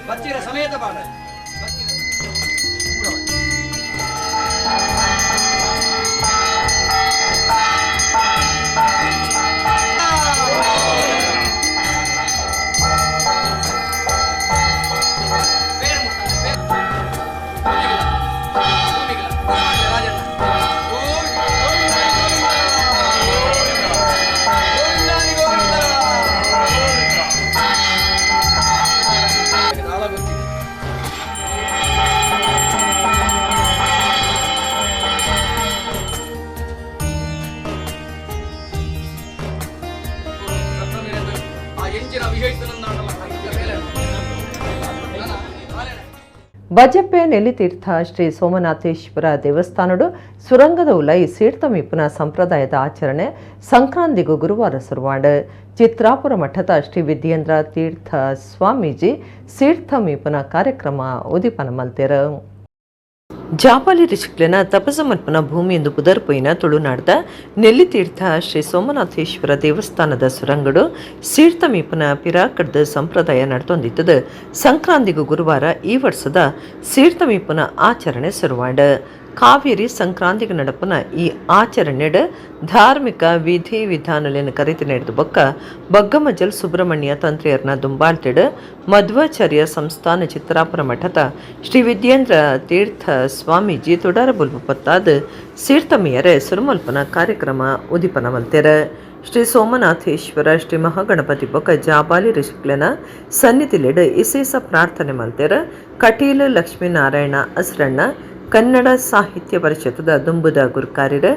[SPEAKER 7] ಬಚ್ಚಿರ ಸಮೇತ ಬಾಡ.
[SPEAKER 1] ಬಜಪೆ ನೆಲ್ಲಿತೀರ್ಥ ಶ್ರೀ ಸೋಮನಾಥೇಶ್ವರ ದೇವಸ್ಥಾನಡು ಸುರಂಗದ ಉಲೈ ಸೀರ್ತಮೀಪುನ ಸಂಪ್ರದಾಯದ ಆಚರಣೆ ಸಂಕ್ರಾಂತಿಗೂ ಗುರುವಾರ ಸುರುವಾಂಡ್. ಚಿತ್ರಾಪುರ ಮಠದ ಶ್ರೀ ವಿದ್ಯೇಂದ್ರ ತೀರ್ಥ ಸ್ವಾಮೀಜಿ ಸೀರ್ಥಮೀಪುನ ಕಾರ್ಯಕ್ರಮ ಉದಿಪನ ಮಲ್ತೆರ್. ಜಾಪಾಲಿ ರಿಷಿಕ್ಲೆನ ತಪಸಮರ್ಪಣ ಭೂಮಿ ಎಂದು ಪುದರ್ಪೊಯ್ನ ತುಳುನಾಡ್ದ ನೆಲ್ಲಿತೀರ್ಥ ಶ್ರೀ ಸೋಮನಾಥೇಶ್ವರ ದೇವಸ್ಥಾನದ ಸುರಂಗಡು ಸೀರ್ತಮೀಪನ ಪಿರಾಕಡ್ದ ಸಂಪ್ರದಾಯ ನಡ್ತೊಂದಿತ್ತದ ಸಂಕ್ರಾಂತಿಗೂ ಗುರುವಾರ ಈ ವರ್ಷದ ಸೀರ್ತಮೀಪನ ಆಚರಣೆ ಶುರುವಾಂಡ್. ಕಾವೇರಿ ಸಂಕ್ರಾಂತಿಗೆ ನಡಪುನ ಈ ಆಚರಣೆಡ್ ಧಾರ್ಮಿಕ ವಿಧಿ ವಿಧಾನಲೆನ್ ಕರಿತಿ ನಡೆದು ಬೊಕ್ಕ ಬಗ್ಗಮಜಲ್ ಸುಬ್ರಹ್ಮಣ್ಯ ತಂತ್ರಿಯರ್ನ ದುಂಬಾಳ್ತಿಡ್ ಮಧ್ವಾಚಾರ್ಯ ಸಂಸ್ಥಾನ ಚಿತ್ರಾಪುರ ಮಠದ ಶ್ರೀ ವಿದ್ಯೇಂದ್ರ ತೀರ್ಥ ಸ್ವಾಮೀಜಿ ತುಡಾರ ಬುಲ್ಬು ಪತ್ತಾದ್ ಸೀರ್ತಮಿಯರೆ ಸುರುಮಲ್ಪನ ಕಾರ್ಯಕ್ರಮ ಉದಿಪನ ಮಲ್ತೆರ್. ಶ್ರೀ ಸೋಮನಾಥೇಶ್ವರ, ಶ್ರೀ ಮಹಾಗಣಪತಿ ಬೊಕ್ಕ ಜಾಬಾಲಿ ಋಷಿಕ್ಲೆನ ಸನ್ನಿಧಿಲೆಡ್ ಇಸೇಸ ಪ್ರಾರ್ಥನೆ ಮಲ್ತೆರ್. ಕಟೀಲು ಲಕ್ಷ್ಮೀನಾರಾಯಣ ಅಸ್ರಣ್ಣ, ಕನ್ನಡ ಸಾಹಿತ್ಯ ಪರಿಷತ್ತದ ದುಂಬುದ ಗುರುಕಾರ್ಯರು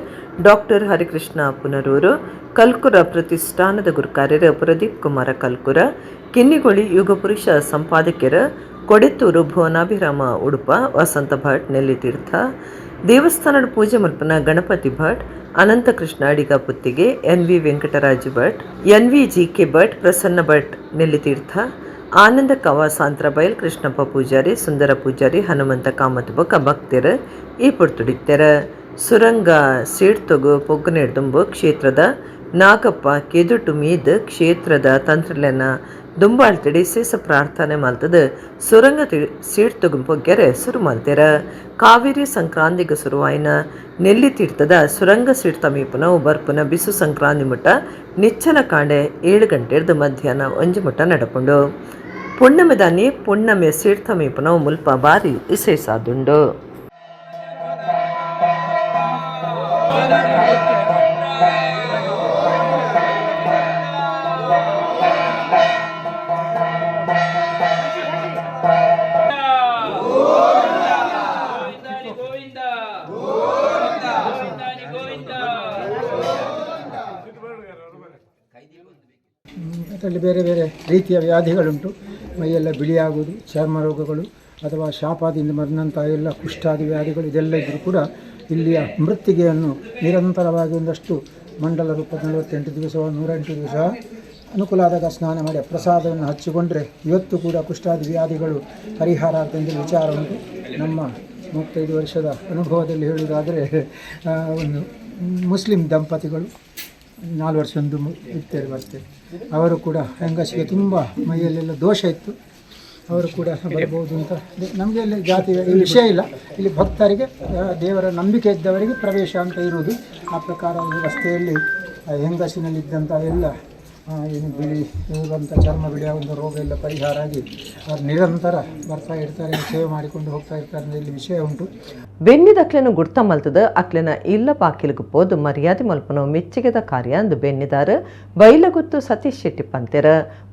[SPEAKER 1] ಡಾಕ್ಟರ್ ಹರಿಕೃಷ್ಣ ಪುನರೂರು, ಕಲ್ಕುರ ಪ್ರತಿಷ್ಠಾನದ ಗುರುಕಾರ್ಯರು ಪ್ರದೀಪ್ ಕುಮಾರ ಕಲ್ಕುರ, ಕಿನ್ನಿಗೋಳಿ ಯುಗಪುರುಷ ಸಂಪಾದಕರು ಕೊಡೆತ್ತೂರು ಭುವನಾಭಿರಾಮ ಉಡುಪ, ವಸಂತ ಭಟ್ ನೆಲ್ಲಿತೀರ್ಥ, ದೇವಸ್ಥಾನದ ಪೂಜೆ ಮಲ್ಪನ ಗಣಪತಿ ಭಟ್, ಅನಂತಕೃಷ್ಣ ಅಡಿಗ Puttige, N V Venkataraju Bhat, N V G K Bhat, Prasanna Bhat Nellithirtha, ಆನಂದ ಕವ ಸಾಂತ್ರಬೈಲ್, ಕೃಷ್ಣಪ್ಪ ಪೂಜಾರಿ, ಸುಂದರ ಪೂಜಾರಿ, ಹನುಮಂತ ಕಾಮತ್ ಬೊಕ್ಕ ಭಕ್ತೆರ್ ಈ ಪೊರ್ತುಡಿತ್ತೆರ್. ಸುರಂಗ ಸೀಡ್ತೊಗು ಪೊಗ್ಗುನೆಡ್ದುಂಬು ಕ್ಷೇತ್ರದ ನಾಗಪ್ಪ ಕೆದುಟು ಮೀದ್ ಕ್ಷೇತ್ರದ ತಂತ್ರಲೆನ ದುಂಬಾಳ್ತಿಡಿ ವಿಶೇಷ ಪ್ರಾರ್ಥನೆ ಮಲ್ತದ ಸುರಂಗ ಸೀಡ್ತೊಗು ಪೊಗ್ಗೆರೆ ಸುರು ಮಲ್ತೆರ್. ಕಾವೇರಿ ಸಂಕ್ರಾಂತಿಗೆ ಸುರುವಾಯಿನ ನೆಲ್ಲಿ ತೀರ್ಥದ ಸುರಂಗ ಸೀಡ್ತ ಮೀಪುನ ಬರ್ಪುನ ಬಿಸು ಸಂಕ್ರಾಂತಿ ಮುಟ್ಟ ನಿಚ್ಚಲ ಕಾಂಡೆ 7 ಗಂಟೆರ್ದು ಮಧ್ಯಾಹ್ನ 1 ಮುಟ್ಟ ನಡಪುಂಡು. ಪುಣ್ಣಮೆದಾನಿ ಪುಣ್ಣಮೆ ಸೀಡ್ತ ಮೀಪುನ ಮುಲ್ಪ ಬಾರಿ ವಿಶೇಷಾದುಂಡು.
[SPEAKER 7] ಗೋವಿಂದ ಗೋವಿಂದ ಗೋವಿಂದ ಗೋವಿಂದ.
[SPEAKER 8] ಇಲ್ಲಿ ಬೇರೆ ಬೇರೆ ರೀತಿಯ ವ್ಯಾಧಿಗಳುಂಟು. ಮೈಯೆಲ್ಲ ಬಿಳಿಯಾಗುವುದು, ಚರ್ಮ ರೋಗಗಳು ಅಥವಾ ಶಾಪಾದಿಂದ ಬಂದಂಥ ಎಲ್ಲ ಕುಷ್ಠಾದಿ ವ್ಯಾಧಿಗಳು ಇದೆಲ್ಲ ಇದ್ದರೂ ಕೂಡ ಇಲ್ಲಿಯ ಮೃತ್ತಿಗೆಯನ್ನು ನಿರಂತರವಾಗಿ ಒಂದಷ್ಟು ಮಂಡಲ ರೂಪ 48 ದಿವಸ, 108 ದಿವಸ ಅನುಕೂಲ ಆದಾಗ ಸ್ನಾನ ಮಾಡಿ ಪ್ರಸಾದವನ್ನು ಹಚ್ಚಿಕೊಂಡರೆ ಇವತ್ತು ಕೂಡ ಕುಷ್ಠಾದಿ ವ್ಯಾಧಿಗಳು ಪರಿಹಾರ ಆಗ್ತದೆ ವಿಚಾರ ಉಂಟು. ನಮ್ಮ 35 ವರ್ಷದ ಅನುಭವದಲ್ಲಿ ಹೇಳುವುದಾದರೆ, ಒಂದು ಮುಸ್ಲಿಂ ದಂಪತಿಗಳು 4 ವರ್ಷ ಒಂದು ಇರ್ತೇವೆ ಬರ್ತೇವೆ, ಅವರು ಕೂಡ ಹೆಂಗಸಿಗೆ ತುಂಬ ಮೈಯಲ್ಲೆಲ್ಲ ದೋಷ ಇತ್ತು, ಅವರು ಕೂಡ ಬರ್ಬೋದು ಅಂತ. ನಮಗೆ ಇಲ್ಲಿ ಜಾತಿ ಈ ವಿಷಯ ಇಲ್ಲ, ಇಲ್ಲಿ ಭಕ್ತರಿಗೆ ದೇವರ ನಂಬಿಕೆ ಇದ್ದವರಿಗೆ ಪ್ರವೇಶ ಅಂತ ಇರುವುದು. ಆ ಪ್ರಕಾರ ಈ ರಸ್ತೆಯಲ್ಲಿ ಹೆಂಗಸಿನಲ್ಲಿದ್ದಂಥ ಎಲ್ಲ ಏನು ಬಿಳಿ ಇರುವಂಥ ಚರ್ಮ ಬಿಳಿಯ ಒಂದು ರೋಗ ಎಲ್ಲ ಪರಿಹಾರ ಆಗಿ ಅವರು ನಿರಂತರ ಬರ್ತಾ ಇರ್ತಾರೆ, ಸೇವೆ ಮಾಡಿಕೊಂಡು ಹೋಗ್ತಾ ಇರ್ತಾರೆ ಅಂದರೆ ಇಲ್ಲಿ ವಿಷಯ ಉಂಟು.
[SPEAKER 1] ಬೆನ್ನಿದಕ್ಲೆನ ಗುರ್ತ ಮಲ್ತದ ಅಕ್ಲೆನ ಇಲ್ಲ ಬಾಕಿಲ್ಗ್ ಪೋದು ಮರ್ಯಾದೆ ಮಲ್ಪನ ಮೆಚ್ಚುಗೆದ ಕಾರ್ಯ ಅಂದು ಬೆನ್ನಿದಾರ ಬೈಲಗುತ್ತು ಸತೀಶ್ ಶೆಟ್ಟಿ ಪಂತೆರ.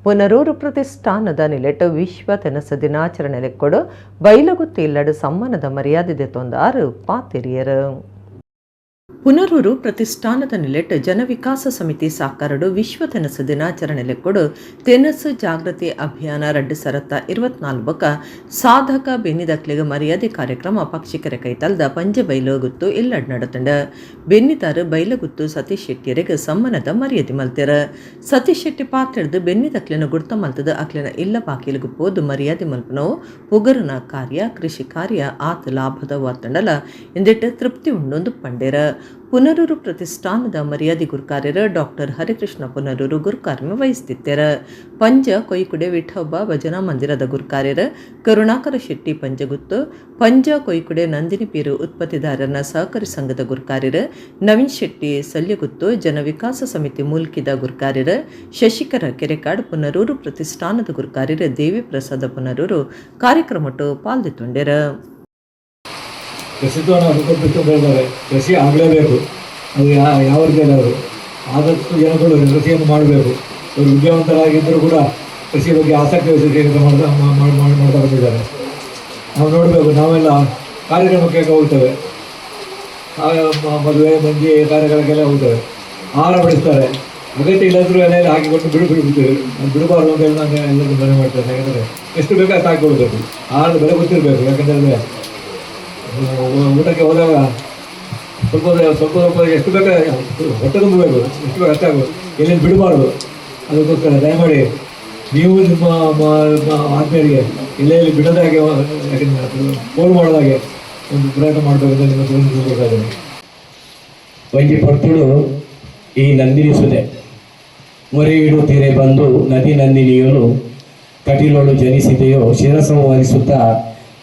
[SPEAKER 1] ಪುನರೂರು ಪ್ರತಿಷ್ಠಾನದ ನಿಲೆಟ್ ವಿಶ್ವ ತೆನಸ ದಿನಾಚರಣೆ ಲೆಕ್ಕೊಡು ಬೈಲಗುತ್ತು ಇಲ್ಲಡು ಸಮ್ಮಾನದ ಮರ್ಯಾದೆ ದೆತ್ತೊಂದಾರು ಪಾತೆರಿಯರು. ಪುನರೂರು ಪ್ರತಿಷ್ಠಾನದ ನಿಲೆಟ್ ಜನವಿಕಾಸ ಸಮಿತಿ ಸಾಕಾರಡು ವಿಶ್ವ ತೆನಸು ದಿನಾಚರಣೆ ಲೆಕ್ಕೊಡು ತೆನಸು ಜಾಗೃತಿ ಅಭಿಯಾನ 2024 ಸಾಧಕ ಬೆನ್ನಿದಕ್ಲಿಗೆ ಮರ್ಯಾದೆ ಕಾರ್ಯಕ್ರಮ ಪಕ್ಷಿಕರ ಕೈತಲ್ದ ಪಂಜೆ ಬೈಲಗುತ್ತು ಇಲ್ಲಡ್ ನಡತಂಡ. ಬೆನ್ನಿದಾರು ಬೈಲಗುತ್ತು ಸತೀಶ್ ಶೆಟ್ಟಿಯರಿಗೆ ಸಮ್ಮಾನದ ಮರ್ಯಾದೆ ಮಲ್ತೆರ. ಸತೀಶ್ ಶೆಟ್ಟಿ ಪಾತ್ರೆಡ್ದು ಬೆನ್ನಿದಕ್ಲಿನ ಗುರ್ತ ಮಲ್ತದ ಅಕ್ಲಿನ ಇಲ್ಲ ಬಾಕಿಲಿಗೆ ಪೋದು ಮರ್ಯಾದೆ ಮಲ್ಪನವು ಪುಗರುನ ಕಾರ್ಯ ಕೃಷಿ ಕಾರ್ಯ ಆತ ಲಾಭದ ವಾತಂಡಲ ಎಂದಿಟ್ಟು ತೃಪ್ತಿ ಉಂಡೊಂದು ಪಂಡೇರ. ಪುನರೂರು ಪ್ರತಿಷ್ಠಾನದ ಮರ್ಯಾದೆ ಗುರುಕಾರ್ಯರ ಡಾಕ್ಟರ್ ಹರಿಕೃಷ್ಣ ಪುನರೂರು ಗುರುಕಾರ್ಯ ವಹಿಸುತ್ತಿತ್ತರ. ಪಂಜ ಕೊಯ್ಕುಡೆ ವಿಠೋಬ ಭಜನಾ ಮಂದಿರದ ಗುರುಕಾರ್ಯರ ಕರುಣಾಕರ ಶೆಟ್ಟಿ ಪಂಜಗುತ್ತು, ಪಂಜ ಕೊಯ್ಕುಡೆ ನಂದಿನಿ ಪೀರು ಉತ್ಪತ್ತಿದಾರರ ಸಹಕಾರಿ ಸಂಘದ ಗುರುಕಾರ್ಯರ ನವೀನ್ ಶೆಟ್ಟಿ ಸಲ್ಯಗುತ್ತು, ಜನವಿಕಾಸ ಸಮಿತಿ ಮೂಲ್ಕಿದ ಗುರುಕಾರ್ಯರ ಶಶಿಕರ ಕೆರೆಕಾಡ್, ಪುನರೂರು ಪ್ರತಿಷ್ಠಾನದ ಗುರುಕಾರ್ಯರ ದೇವಿ ಪ್ರಸಾದ ಪುನರೂರು ಕಾರ್ಯಕ್ರಮಟ್ಟು ಪಾಲ್ದಿತ್ತುಂಡೆರ.
[SPEAKER 9] ಕೃಷಿತ್ವವನ್ನು ಬಿಟ್ಟು ಬೆಳೆದರೆ ಕೃಷಿ ಆಗಲೇಬೇಕು. ಅದು ಯಾವ ರೀತಿಯಲ್ಲಾದರೂ ಆದಷ್ಟು ಜನಗಳು ಕೃಷಿಯನ್ನು ಮಾಡಬೇಕು. ಅವರು ವಿದ್ಯಾವಂತರಾಗಿದ್ದರೂ ಕೂಡ ಕೃಷಿ ಬಗ್ಗೆ ಆಸಕ್ತಿ ವಹಿಸಿ ಕೆಲಸ ಮಾಡ್ತಾ ಮಾಡ್ತಾ ಬಂದಿದ್ದಾರೆ. ನಾವು ನೋಡಬೇಕು, ನಾವೆಲ್ಲ ಕಾರ್ಯಕ್ರಮಕ್ಕೆ ಹೋಗ್ತೇವೆ, ಮದುವೆ ಮಂಜಿ ಕಾರ್ಯಕ್ರಮಕ್ಕೆಲ್ಲ ಹೋಗ್ತೇವೆ, ಆಹಾರ ಬಡಿಸ್ತಾರೆ. ಅಗತ್ಯ ಇಲ್ಲದ್ರೂ ಎಲೆಯಲ್ಲಿ ಹಾಕಿಕೊಂಡು ಬಿಡು ಬಿಡು ಬಿಡ್ತೇವೆ. ಅದು ಬಿಡಬಾರ್ದು ಅಂತ ಹೇಳಿ ನಾನು ಎಲ್ಲರಿಗೂ ಮನವಿ ಮಾಡ್ತೇನೆ. ಯಾಕಂದರೆ ಎಷ್ಟು ಬೇಕೋ ಅಷ್ಟು ಹಾಕಿಕೊಳ್ಬೇಕು, ಆಹಾರದ ಬೆಲೆ ಗೊತ್ತಿರಬೇಕು. ಯಾಕಂತೇಳಿದ್ರೆ ಊಟಕ್ಕೆ ಹೋದಾಗ ಸ್ವಲ್ಪ ಸ್ವಲ್ಪ ಸ್ವಲ್ಪ ಎಷ್ಟು ಬೇಕೋ ಹೊಟ್ಟೆ ತುಂಬಬೇಕು, ಎಷ್ಟು ಬೇಕೋ ಅಷ್ಟೇ ಆಗಬೇಕು, ಎಲ್ಲಿ ಬಿಡಬಾರ್ದು. ಅದಕ್ಕೋಸ್ಕರ ದಯಮಾಡಿ ನೀವು ನಿಮ್ಮ ಆತ್ಮೀಯರಿಗೆ ಎಲ್ಲೆಲ್ಲಿ ಬಿಡದ ಹಾಗೆ, ಯಾಕಂದರೆ ಪೋಲು ಮಾಡೋದಾಗೆ ಒಂದು ಪ್ರಯತ್ನ ಮಾಡಬೇಕು ಅಂತ ನಿಮ್ಮ ತಿಳಿಸಬೇಕಾಗಿದೆ.
[SPEAKER 10] ಒಂಜಿ ಪೊರ್ತುಡು ಈ ನಂದಿನಿ ಸುದೆ ಮೊರೆಯಿಡು ತೀರೆ ಬಂದು ನದಿ ನಂದಿನಿಯಳು ಕಟಿಲೋಳು ಜನಿಸಿದೆಯೋ ಶಿರಸವು ವರಿಸುತ್ತಾ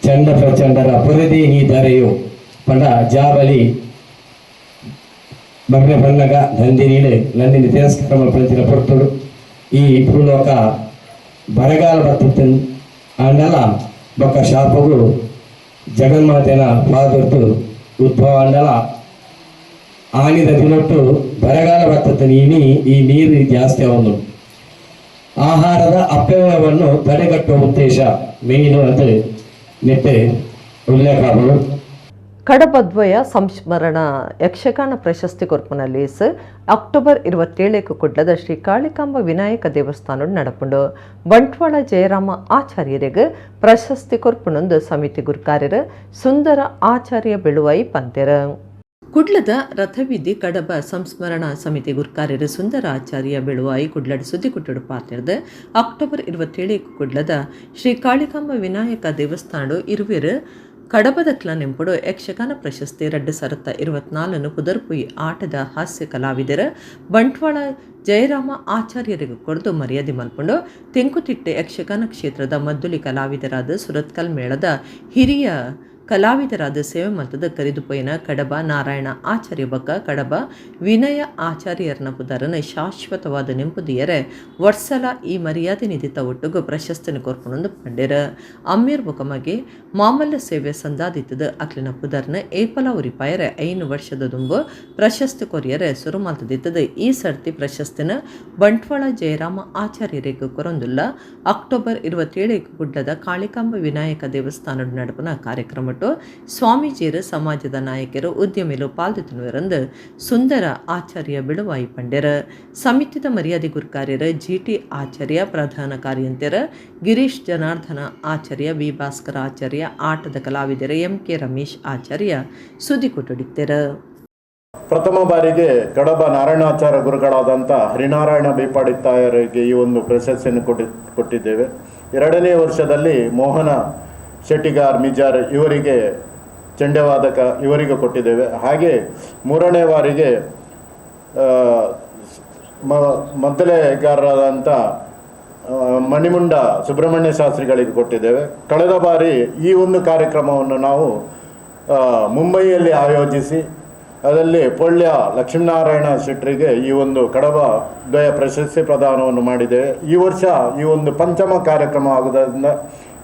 [SPEAKER 10] ಚಂಡ ಪ್ರಚಂಡರ ಪೊರೆದೇ ನೀ ಧರೆಯೋ ಪಂಡ ಜಾಬಲಿ ಬರ್ನೆ ಬನ್ನಗ ನಂದಿನಿಳು ನಂದಿನಿ ತಿರಸ್ಕಾರ ಮಲ್ಪಂಚಿನ ಪೊರ್ತುಡು ಈ ಭೂಲೋಕ ಬರಗಾಲ ಬರ್ತದೆ. ಆಂಡಲ ಬೊಕ್ಕ ಶಾಪಗು ಜಗನ್ಮಾತೆನ ಪಾದೊರ್ತು ಉದ್ಭವ ಅಂಡಲ ಆನಿದ ದಿನೊಟ್ಟು ಬರಗಾಲ ಬರ್ತದೆ. ನೀನಿ ಈ ನೀರು ಜಾಸ್ತಿ ಅವನು ಆಹಾರದ ಅಪವ್ಯಯವನ್ನು ತಡೆಗಟ್ಟುವ ಉದ್ದೇಶ ಮೇನು ಅಂತ ನೆಟ್ಟೆ ಉಲ್ಲೇಖ ಆಗುವುದು.
[SPEAKER 1] ಕಡಬದ್ವಯ ಸಂಸ್ಮರಣ ಯಕ್ಷಗಾನ ಪ್ರಶಸ್ತಿ ಕೊರ್ಪುನ ಲೇಸ್ ಅಕ್ಟೋಬರ್ 27ಕ್ಕೆ ಕುಡ್ಲದ ಶ್ರೀ ಕಾಳಿಕಾಂಬ ವಿನಾಯಕ ದೇವಸ್ಥಾನ ನಡಪುಂಡು. ಬಂಟ್ವಾಳ ಜಯರಾಮ ಆಚಾರ್ಯರಿಗೆ ಪ್ರಶಸ್ತಿ ಕೊರ್ಪುನೊಂದು ಸಮಿತಿ ಗುರುಕಾರ್ಯರು ಸುಂದರ ಆಚಾರ್ಯ ಬೆಳುವಾಯಿ ಪಂತೆರ. ಕುಡ್ಲದ ರಥವೀಧಿ ಕಡಬ ಸಂಸ್ಮರಣಾ ಸಮಿತಿ ಗುರ್ಕಾರ್ಯರು ಸುಂದರ ಆಚಾರ್ಯ ಬೆಳುವಾಯಿ ಕುಡ್ಲಡ್ ಸುದ್ದಿಕುಟ್ಟಡು ಪಾತಿರ್ದು ಅಕ್ಟೋಬರ್ 27 ಕುಡ್ಲದ ಶ್ರೀ ಕಾಳಿಕಾಂಬ ವಿನಾಯಕ ದೇವಸ್ಥಾನ ಇರುವೆರು ಕಡಬದ ನೆಂಪುಡು ಯಕ್ಷಗಾನ ಪ್ರಶಸ್ತಿ 2024 ಪುದರ್ಪುಯಿ ಆಟದ ಹಾಸ್ಯ ಕಲಾವಿದರ ಬಂಟ್ವಾಳ ಜಯರಾಮ ಆಚಾರ್ಯರಿಗೆ ಕೊಡದು ಮರ್ಯಾದೆ ಮಲ್ಪುಂಡು. ತೆಂಕುತಿಟ್ಟೆ ಯಕ್ಷಗಾನ ಕ್ಷೇತ್ರದ ಮದ್ದುಲಿ ಕಲಾವಿದರಾದ ಸುರತ್ಕಲ್ ಮೇಳದ ಹಿರಿಯ ಕಲಾವಿದರಾದ ಸೇವೆ ಮಲ್ತದ ಕರಿದುಪೊಯ್ನ ಕಡಬ ನಾರಾಯಣ ಆಚಾರ್ಯ ಬಕ್ಕ ಕಡಬ ವಿನಯ ಆಚಾರ್ಯರನ ಪುದರನ ಶಾಶ್ವತವಾದ ನೆಂಪುದಿಯರೆ ವರ್ಷಲ ಈ ಮರ್ಯಾದೆ ನಿಧಿತ ಒಟ್ಟುಗು ಪ್ರಶಸ್ತಿನ ಕೊರ್ಪುನೊಂದು ಪಂಡೆರ. ಅಮ್ಮೀರ್ ಬೊಕಮಗೆ ಮಾಮಲ್ಲ ಸೇವೆ ಸಂದಾದಿತ್ತದ ಅಕ್ಲಿನ ಪುದರ್ನ ಏಪಲ ಉರಿಪಾಯರೆ 5 ವರ್ಷದ ದುಂಬು ಪ್ರಶಸ್ತಿ ಕೊರಿಯರೆ ಸುರು ಮಲ್ತದಿತ್ತದ. ಈ ಸರ್ತಿ ಪ್ರಶಸ್ತಿನ ಬಂಟ್ವಾಳ ಜಯರಾಮ ಆಚಾರ್ಯರಿಗೆ ಕೊರೊಂದುಲ್ಲ. ಅಕ್ಟೋಬರ್ 27 ಗುಡ್ಡದ ಕಾಳಿಕಾಂಬ ವಿನಾಯಕ ದೇವಸ್ಥಾನದ ನಡುಪನ ಕಾರ್ಯಕ್ರಮಟ್ಟು ಕಾರ್ಯಕ್ರಮಟ್ಟು ಸ್ವಾಮೀಜಿಯರು, ಸಮಾಜದ ನಾಯಕರು, ಉದ್ಯಮಿಲು ಪಾಲ್ದೆತೊನುವೆರೆಂದು ಸುಂದರ ಆಚಾರ್ಯ ಬೆಳುವಾಯಿ ಪಂಡೆರ್. ಸಮಿತಿದ ಮರ್ಯಾದೆ ಗುರ್ಕಾರ್ಯರು ಜಿಟಿ ಆಚಾರ್ಯ, ಪ್ರಧಾನ ಕಾರ್ಯಂತೆರ್ ಗಿರೀಶ್ ಜನಾರ್ದನ ಆಚಾರ್ಯ, ವಿ ಭಾಸ್ಕರ ಆಚಾರ್ಯ, ಆಟದ ಕಲಾವಿದರು ಎಂ ಕೆ ರಮೇಶ್ ಆಚಾರ್ಯ ಸುದ್ದಿ ಕೊಟ್ಟಡಿತ್ತೆರ್.
[SPEAKER 11] ಪ್ರಥಮ ಬಾರಿಗೆ ಕಡಬ ನಾರಾಯಣಾಚಾರ್ಯ ಗುರುಗಳಾದಂಥ ಹರಿನಾರಾಯಣ ಬೇಪಾಡಿತ್ತಾಯರಿಗೆ ಈ ಒಂದು ಪ್ರಶಸ್ತಿಯನ್ನು ಕೊಟ್ಟಿದ್ದೇವೆ. ಎರಡನೇ ವರ್ಷದಲ್ಲಿ ಮೋಹನ ಶೆಟ್ಟಿಗಾರ್ ಮಿಜಾರ್ ಇವರಿಗೆ, ಚೆಂಡೆವಾದಕ ಇವರಿಗೆ ಕೊಟ್ಟಿದ್ದೇವೆ. ಹಾಗೆ ಮೂರನೇ ಬಾರಿಗೆ ಮದ್ದಲೆಗಾರರಾದಂಥ ಮಣಿಮುಂಡ ಸುಬ್ರಹ್ಮಣ್ಯ ಶಾಸ್ತ್ರಿಗಳಿಗೆ ಕೊಟ್ಟಿದ್ದೇವೆ. ಕಳೆದ ಬಾರಿ ಈ ಒಂದು ಕಾರ್ಯಕ್ರಮವನ್ನು ನಾವು ಮುಂಬೈಯಲ್ಲಿ ಆಯೋಜಿಸಿ ಅದರಲ್ಲಿ ಪೊಳ್ಯ ಲಕ್ಷ್ಮೀನಾರಾಯಣ ಶೆಟ್ಟರಿಗೆ ಈ ಒಂದು ಕಡಬ ದ್ವಯ ಪ್ರಶಸ್ತಿ ಪ್ರದಾನವನ್ನು ಮಾಡಿದ್ದೇವೆ. ಈ ವರ್ಷ ಈ ಒಂದು ಪಂಚಮ ಕಾರ್ಯಕ್ರಮ ಆಗುವುದರಿಂದ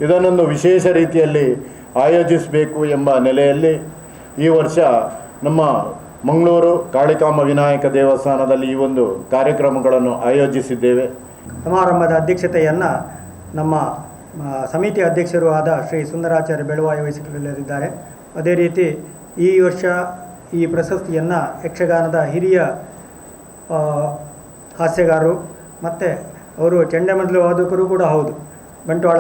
[SPEAKER 11] ಇದನ್ನೊಂದು ವಿಶೇಷ ರೀತಿಯಲ್ಲಿ ಆಯೋಜಿಸಬೇಕು ಎಂಬ ನೆಲೆಯಲ್ಲಿ ಈ ವರ್ಷ ನಮ್ಮ ಮಂಗಳೂರು ಕಾಳಿಕಾಂಬ ವಿನಾಯಕ ದೇವಸ್ಥಾನದಲ್ಲಿ ಈ ಒಂದು ಕಾರ್ಯಕ್ರಮಗಳನ್ನು ಆಯೋಜಿಸಿದ್ದೇವೆ.
[SPEAKER 12] ಸಮಾರಂಭದ ಅಧ್ಯಕ್ಷತೆಯನ್ನು ನಮ್ಮ ಸಮಿತಿ ಅಧ್ಯಕ್ಷರು ಆದ ಶ್ರೀ ಸುಂದರಾಚಾರ್ಯ ಬೆಳುವಾಯಿ ವಹಿಸಿಕೊಳ್ಳಲಿದ್ದಾರೆ. ಅದೇ ರೀತಿ ಈ ವರ್ಷ ಈ ಪ್ರಶಸ್ತಿಯನ್ನು ಯಕ್ಷಗಾನದ ಹಿರಿಯ ಹಾಸ್ಯಗಾರರು ಮತ್ತು ಅವರು ಚೆಂಡೆಮದ್ದಲು ವಾದಕರು ಕೂಡ ಹೌದು, ಬಂಟ್ವಾಳ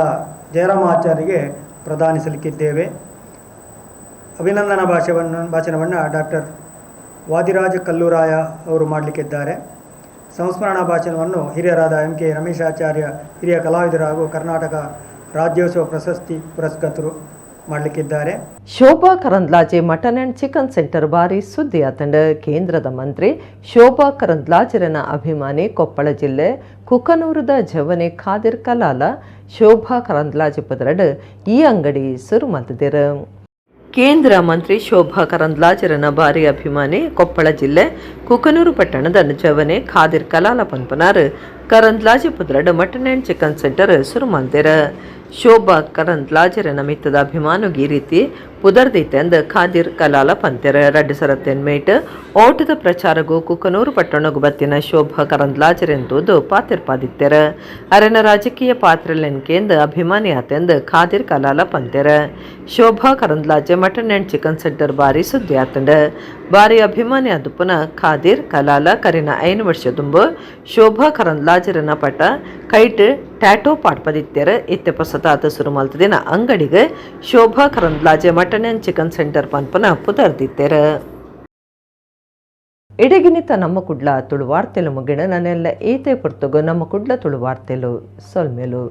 [SPEAKER 12] ಜಯರಾಮ ಆಚಾರ್ಯರಿಗೆ ಪ್ರದಾನಿಸಲಿಕ್ಕಿದ್ದೇವೆ. ಅಭಿನಂದನಾ ಭಾಷಣವನ್ನು ಡಾಕ್ಟರ್ ವಾದಿರಾಜ ಕಲ್ಲೂರಾಯ ಅವರು ಮಾಡಲಿಕ್ಕಿದ್ದಾರೆ. ಸಂಸ್ಮರಣಾ ಭಾಷಣವನ್ನು ಹಿರಿಯರಾದ ಎಂ ಕೆ ರಮೇಶಾಚಾರ್ಯ, ಹಿರಿಯ ಕಲಾವಿದರು ಹಾಗೂ ಕರ್ನಾಟಕ ರಾಜ್ಯೋತ್ಸವ ಪ್ರಶಸ್ತಿ ಪುರಸ್ಕೃತರು ಮಾಡಲಿಕ್ಕಿದ್ದಾರೆ.
[SPEAKER 1] Shobha Karandlaje mutton and chicken centre ಬಾರಿ ಸುದ್ದಿ ಆತಂಡ. ಕೇಂದ್ರದ ಮಂತ್ರಿ ಶೋಭಾ ಕರಂದ್ಲಾಜೆರನ ಅಭಿಮಾನಿ ಕೊಪ್ಪಳ ಜಿಲ್ಲೆ ಕುಕನೂರದ ಜವನೆ ಖಾದಿರ್ ಕಲಾಲ ಶೋಭಾ ಕರಂದ್ಲಾಜೆ ಪದರಡ್ ಈ ಅಂಗಡಿ ಸುರು ಮಲ್ತಿದ್ದೀರು. ಕೇಂದ್ರ ಮಂತ್ರಿ ಶೋಭಾ ಕರಂದ್ಲಾಜೆರನ ಭಾರಿ ಅಭಿಮಾನಿ ಕೊಪ್ಪಳ ಜಿಲ್ಲೆ ಕುಕನೂರು ಪಟ್ಟಣದ ಜವನೆ ಖಾದಿರ್ ಕಲಾಲ ಪನ್ಪನಾರ್ ಕರಂದ್ಲಾಜೆ ಪುದ್ರಡ್ ಮಟನ್ ಆ್ಯಂಡ್ ಚಿಕನ್ ಸೆಂಟರ್ ಸುರು ಮಲ್ದೆರ್. ಶೋಭಾ ಕರಂದ್ಲಾಜೆರನ ಮಿತ್ತದ ಅಭಿಮಾನುಗ್ ಈ ರೀತಿ ಪುದರ್ದೀತೆಂದ್ ಖಾದಿರ್ ಕಲಾಲ ಪಂತೆರ್. 2008 ಓಟದ ಪ್ರಚಾರಗೂ ಕುಕನೂರು ಪಟ್ಟಣಗು ಬತ್ತಿನ ಶೋಭಾ ಕರಂದ್ಲಾಜೆರೆಂದೂದು ಪಾತೆರ್ಪಾದಿತ್ತೆರ್. ಅರೆನ ರಾಜಕೀಯ ಪಾತ್ರಲೆನ್ಕೇಂದ್ ಅಭಿಮಾನಿ ಆತೆಂದ್ ಖಾದಿರ್ ಕಲಾಲ ಪಂತೆರ್. Shobha Karandlaje mutton and chicken centre ಬಾರಿ ಸುದ್ದಿ ಆತಂಡ್. ಬಾರಿ ಅಭಿಮಾನಿ ಆದುಪ್ಪುನ ಖಾದಿರ್ ಕಲಾಲ ಕರಿನ 5 ವರ್ಷ ದುಂಬು ಶೋಭಾ ಕರಂದ್ಲಾಜೆರನ ಪಟ ಕೈಟ್ ಟ್ಯಾಟೋ ಪಾಡ್ಪದಿತ್ತೆರ್. ಇತ್ತೆ ಪೊಸತಾತ್ ಸುರು ಮಲ್ತದಿನ ಅಂಗಡಿಗೆ Shobha Karandlaje mutton and chicken centre ಪನ್ಪುನ ಪುದರ್ದಿತ್ತೆರ್. ಇಡಗಿನಿತ ನಮ್ಮ ಕುಡ್ಲ ತುಳು ವಾರ್ತೆಲು ಮುಗಿಣ. ನನ್ನೆಲ್ಲ ಏತೆ ಪುರ್ತುಗು ನಮ್ಮ ಕುಡ್ಲ ತುಳು ವಾರ್ತೆಲು. ಸೊಲ್ಮೆಲು.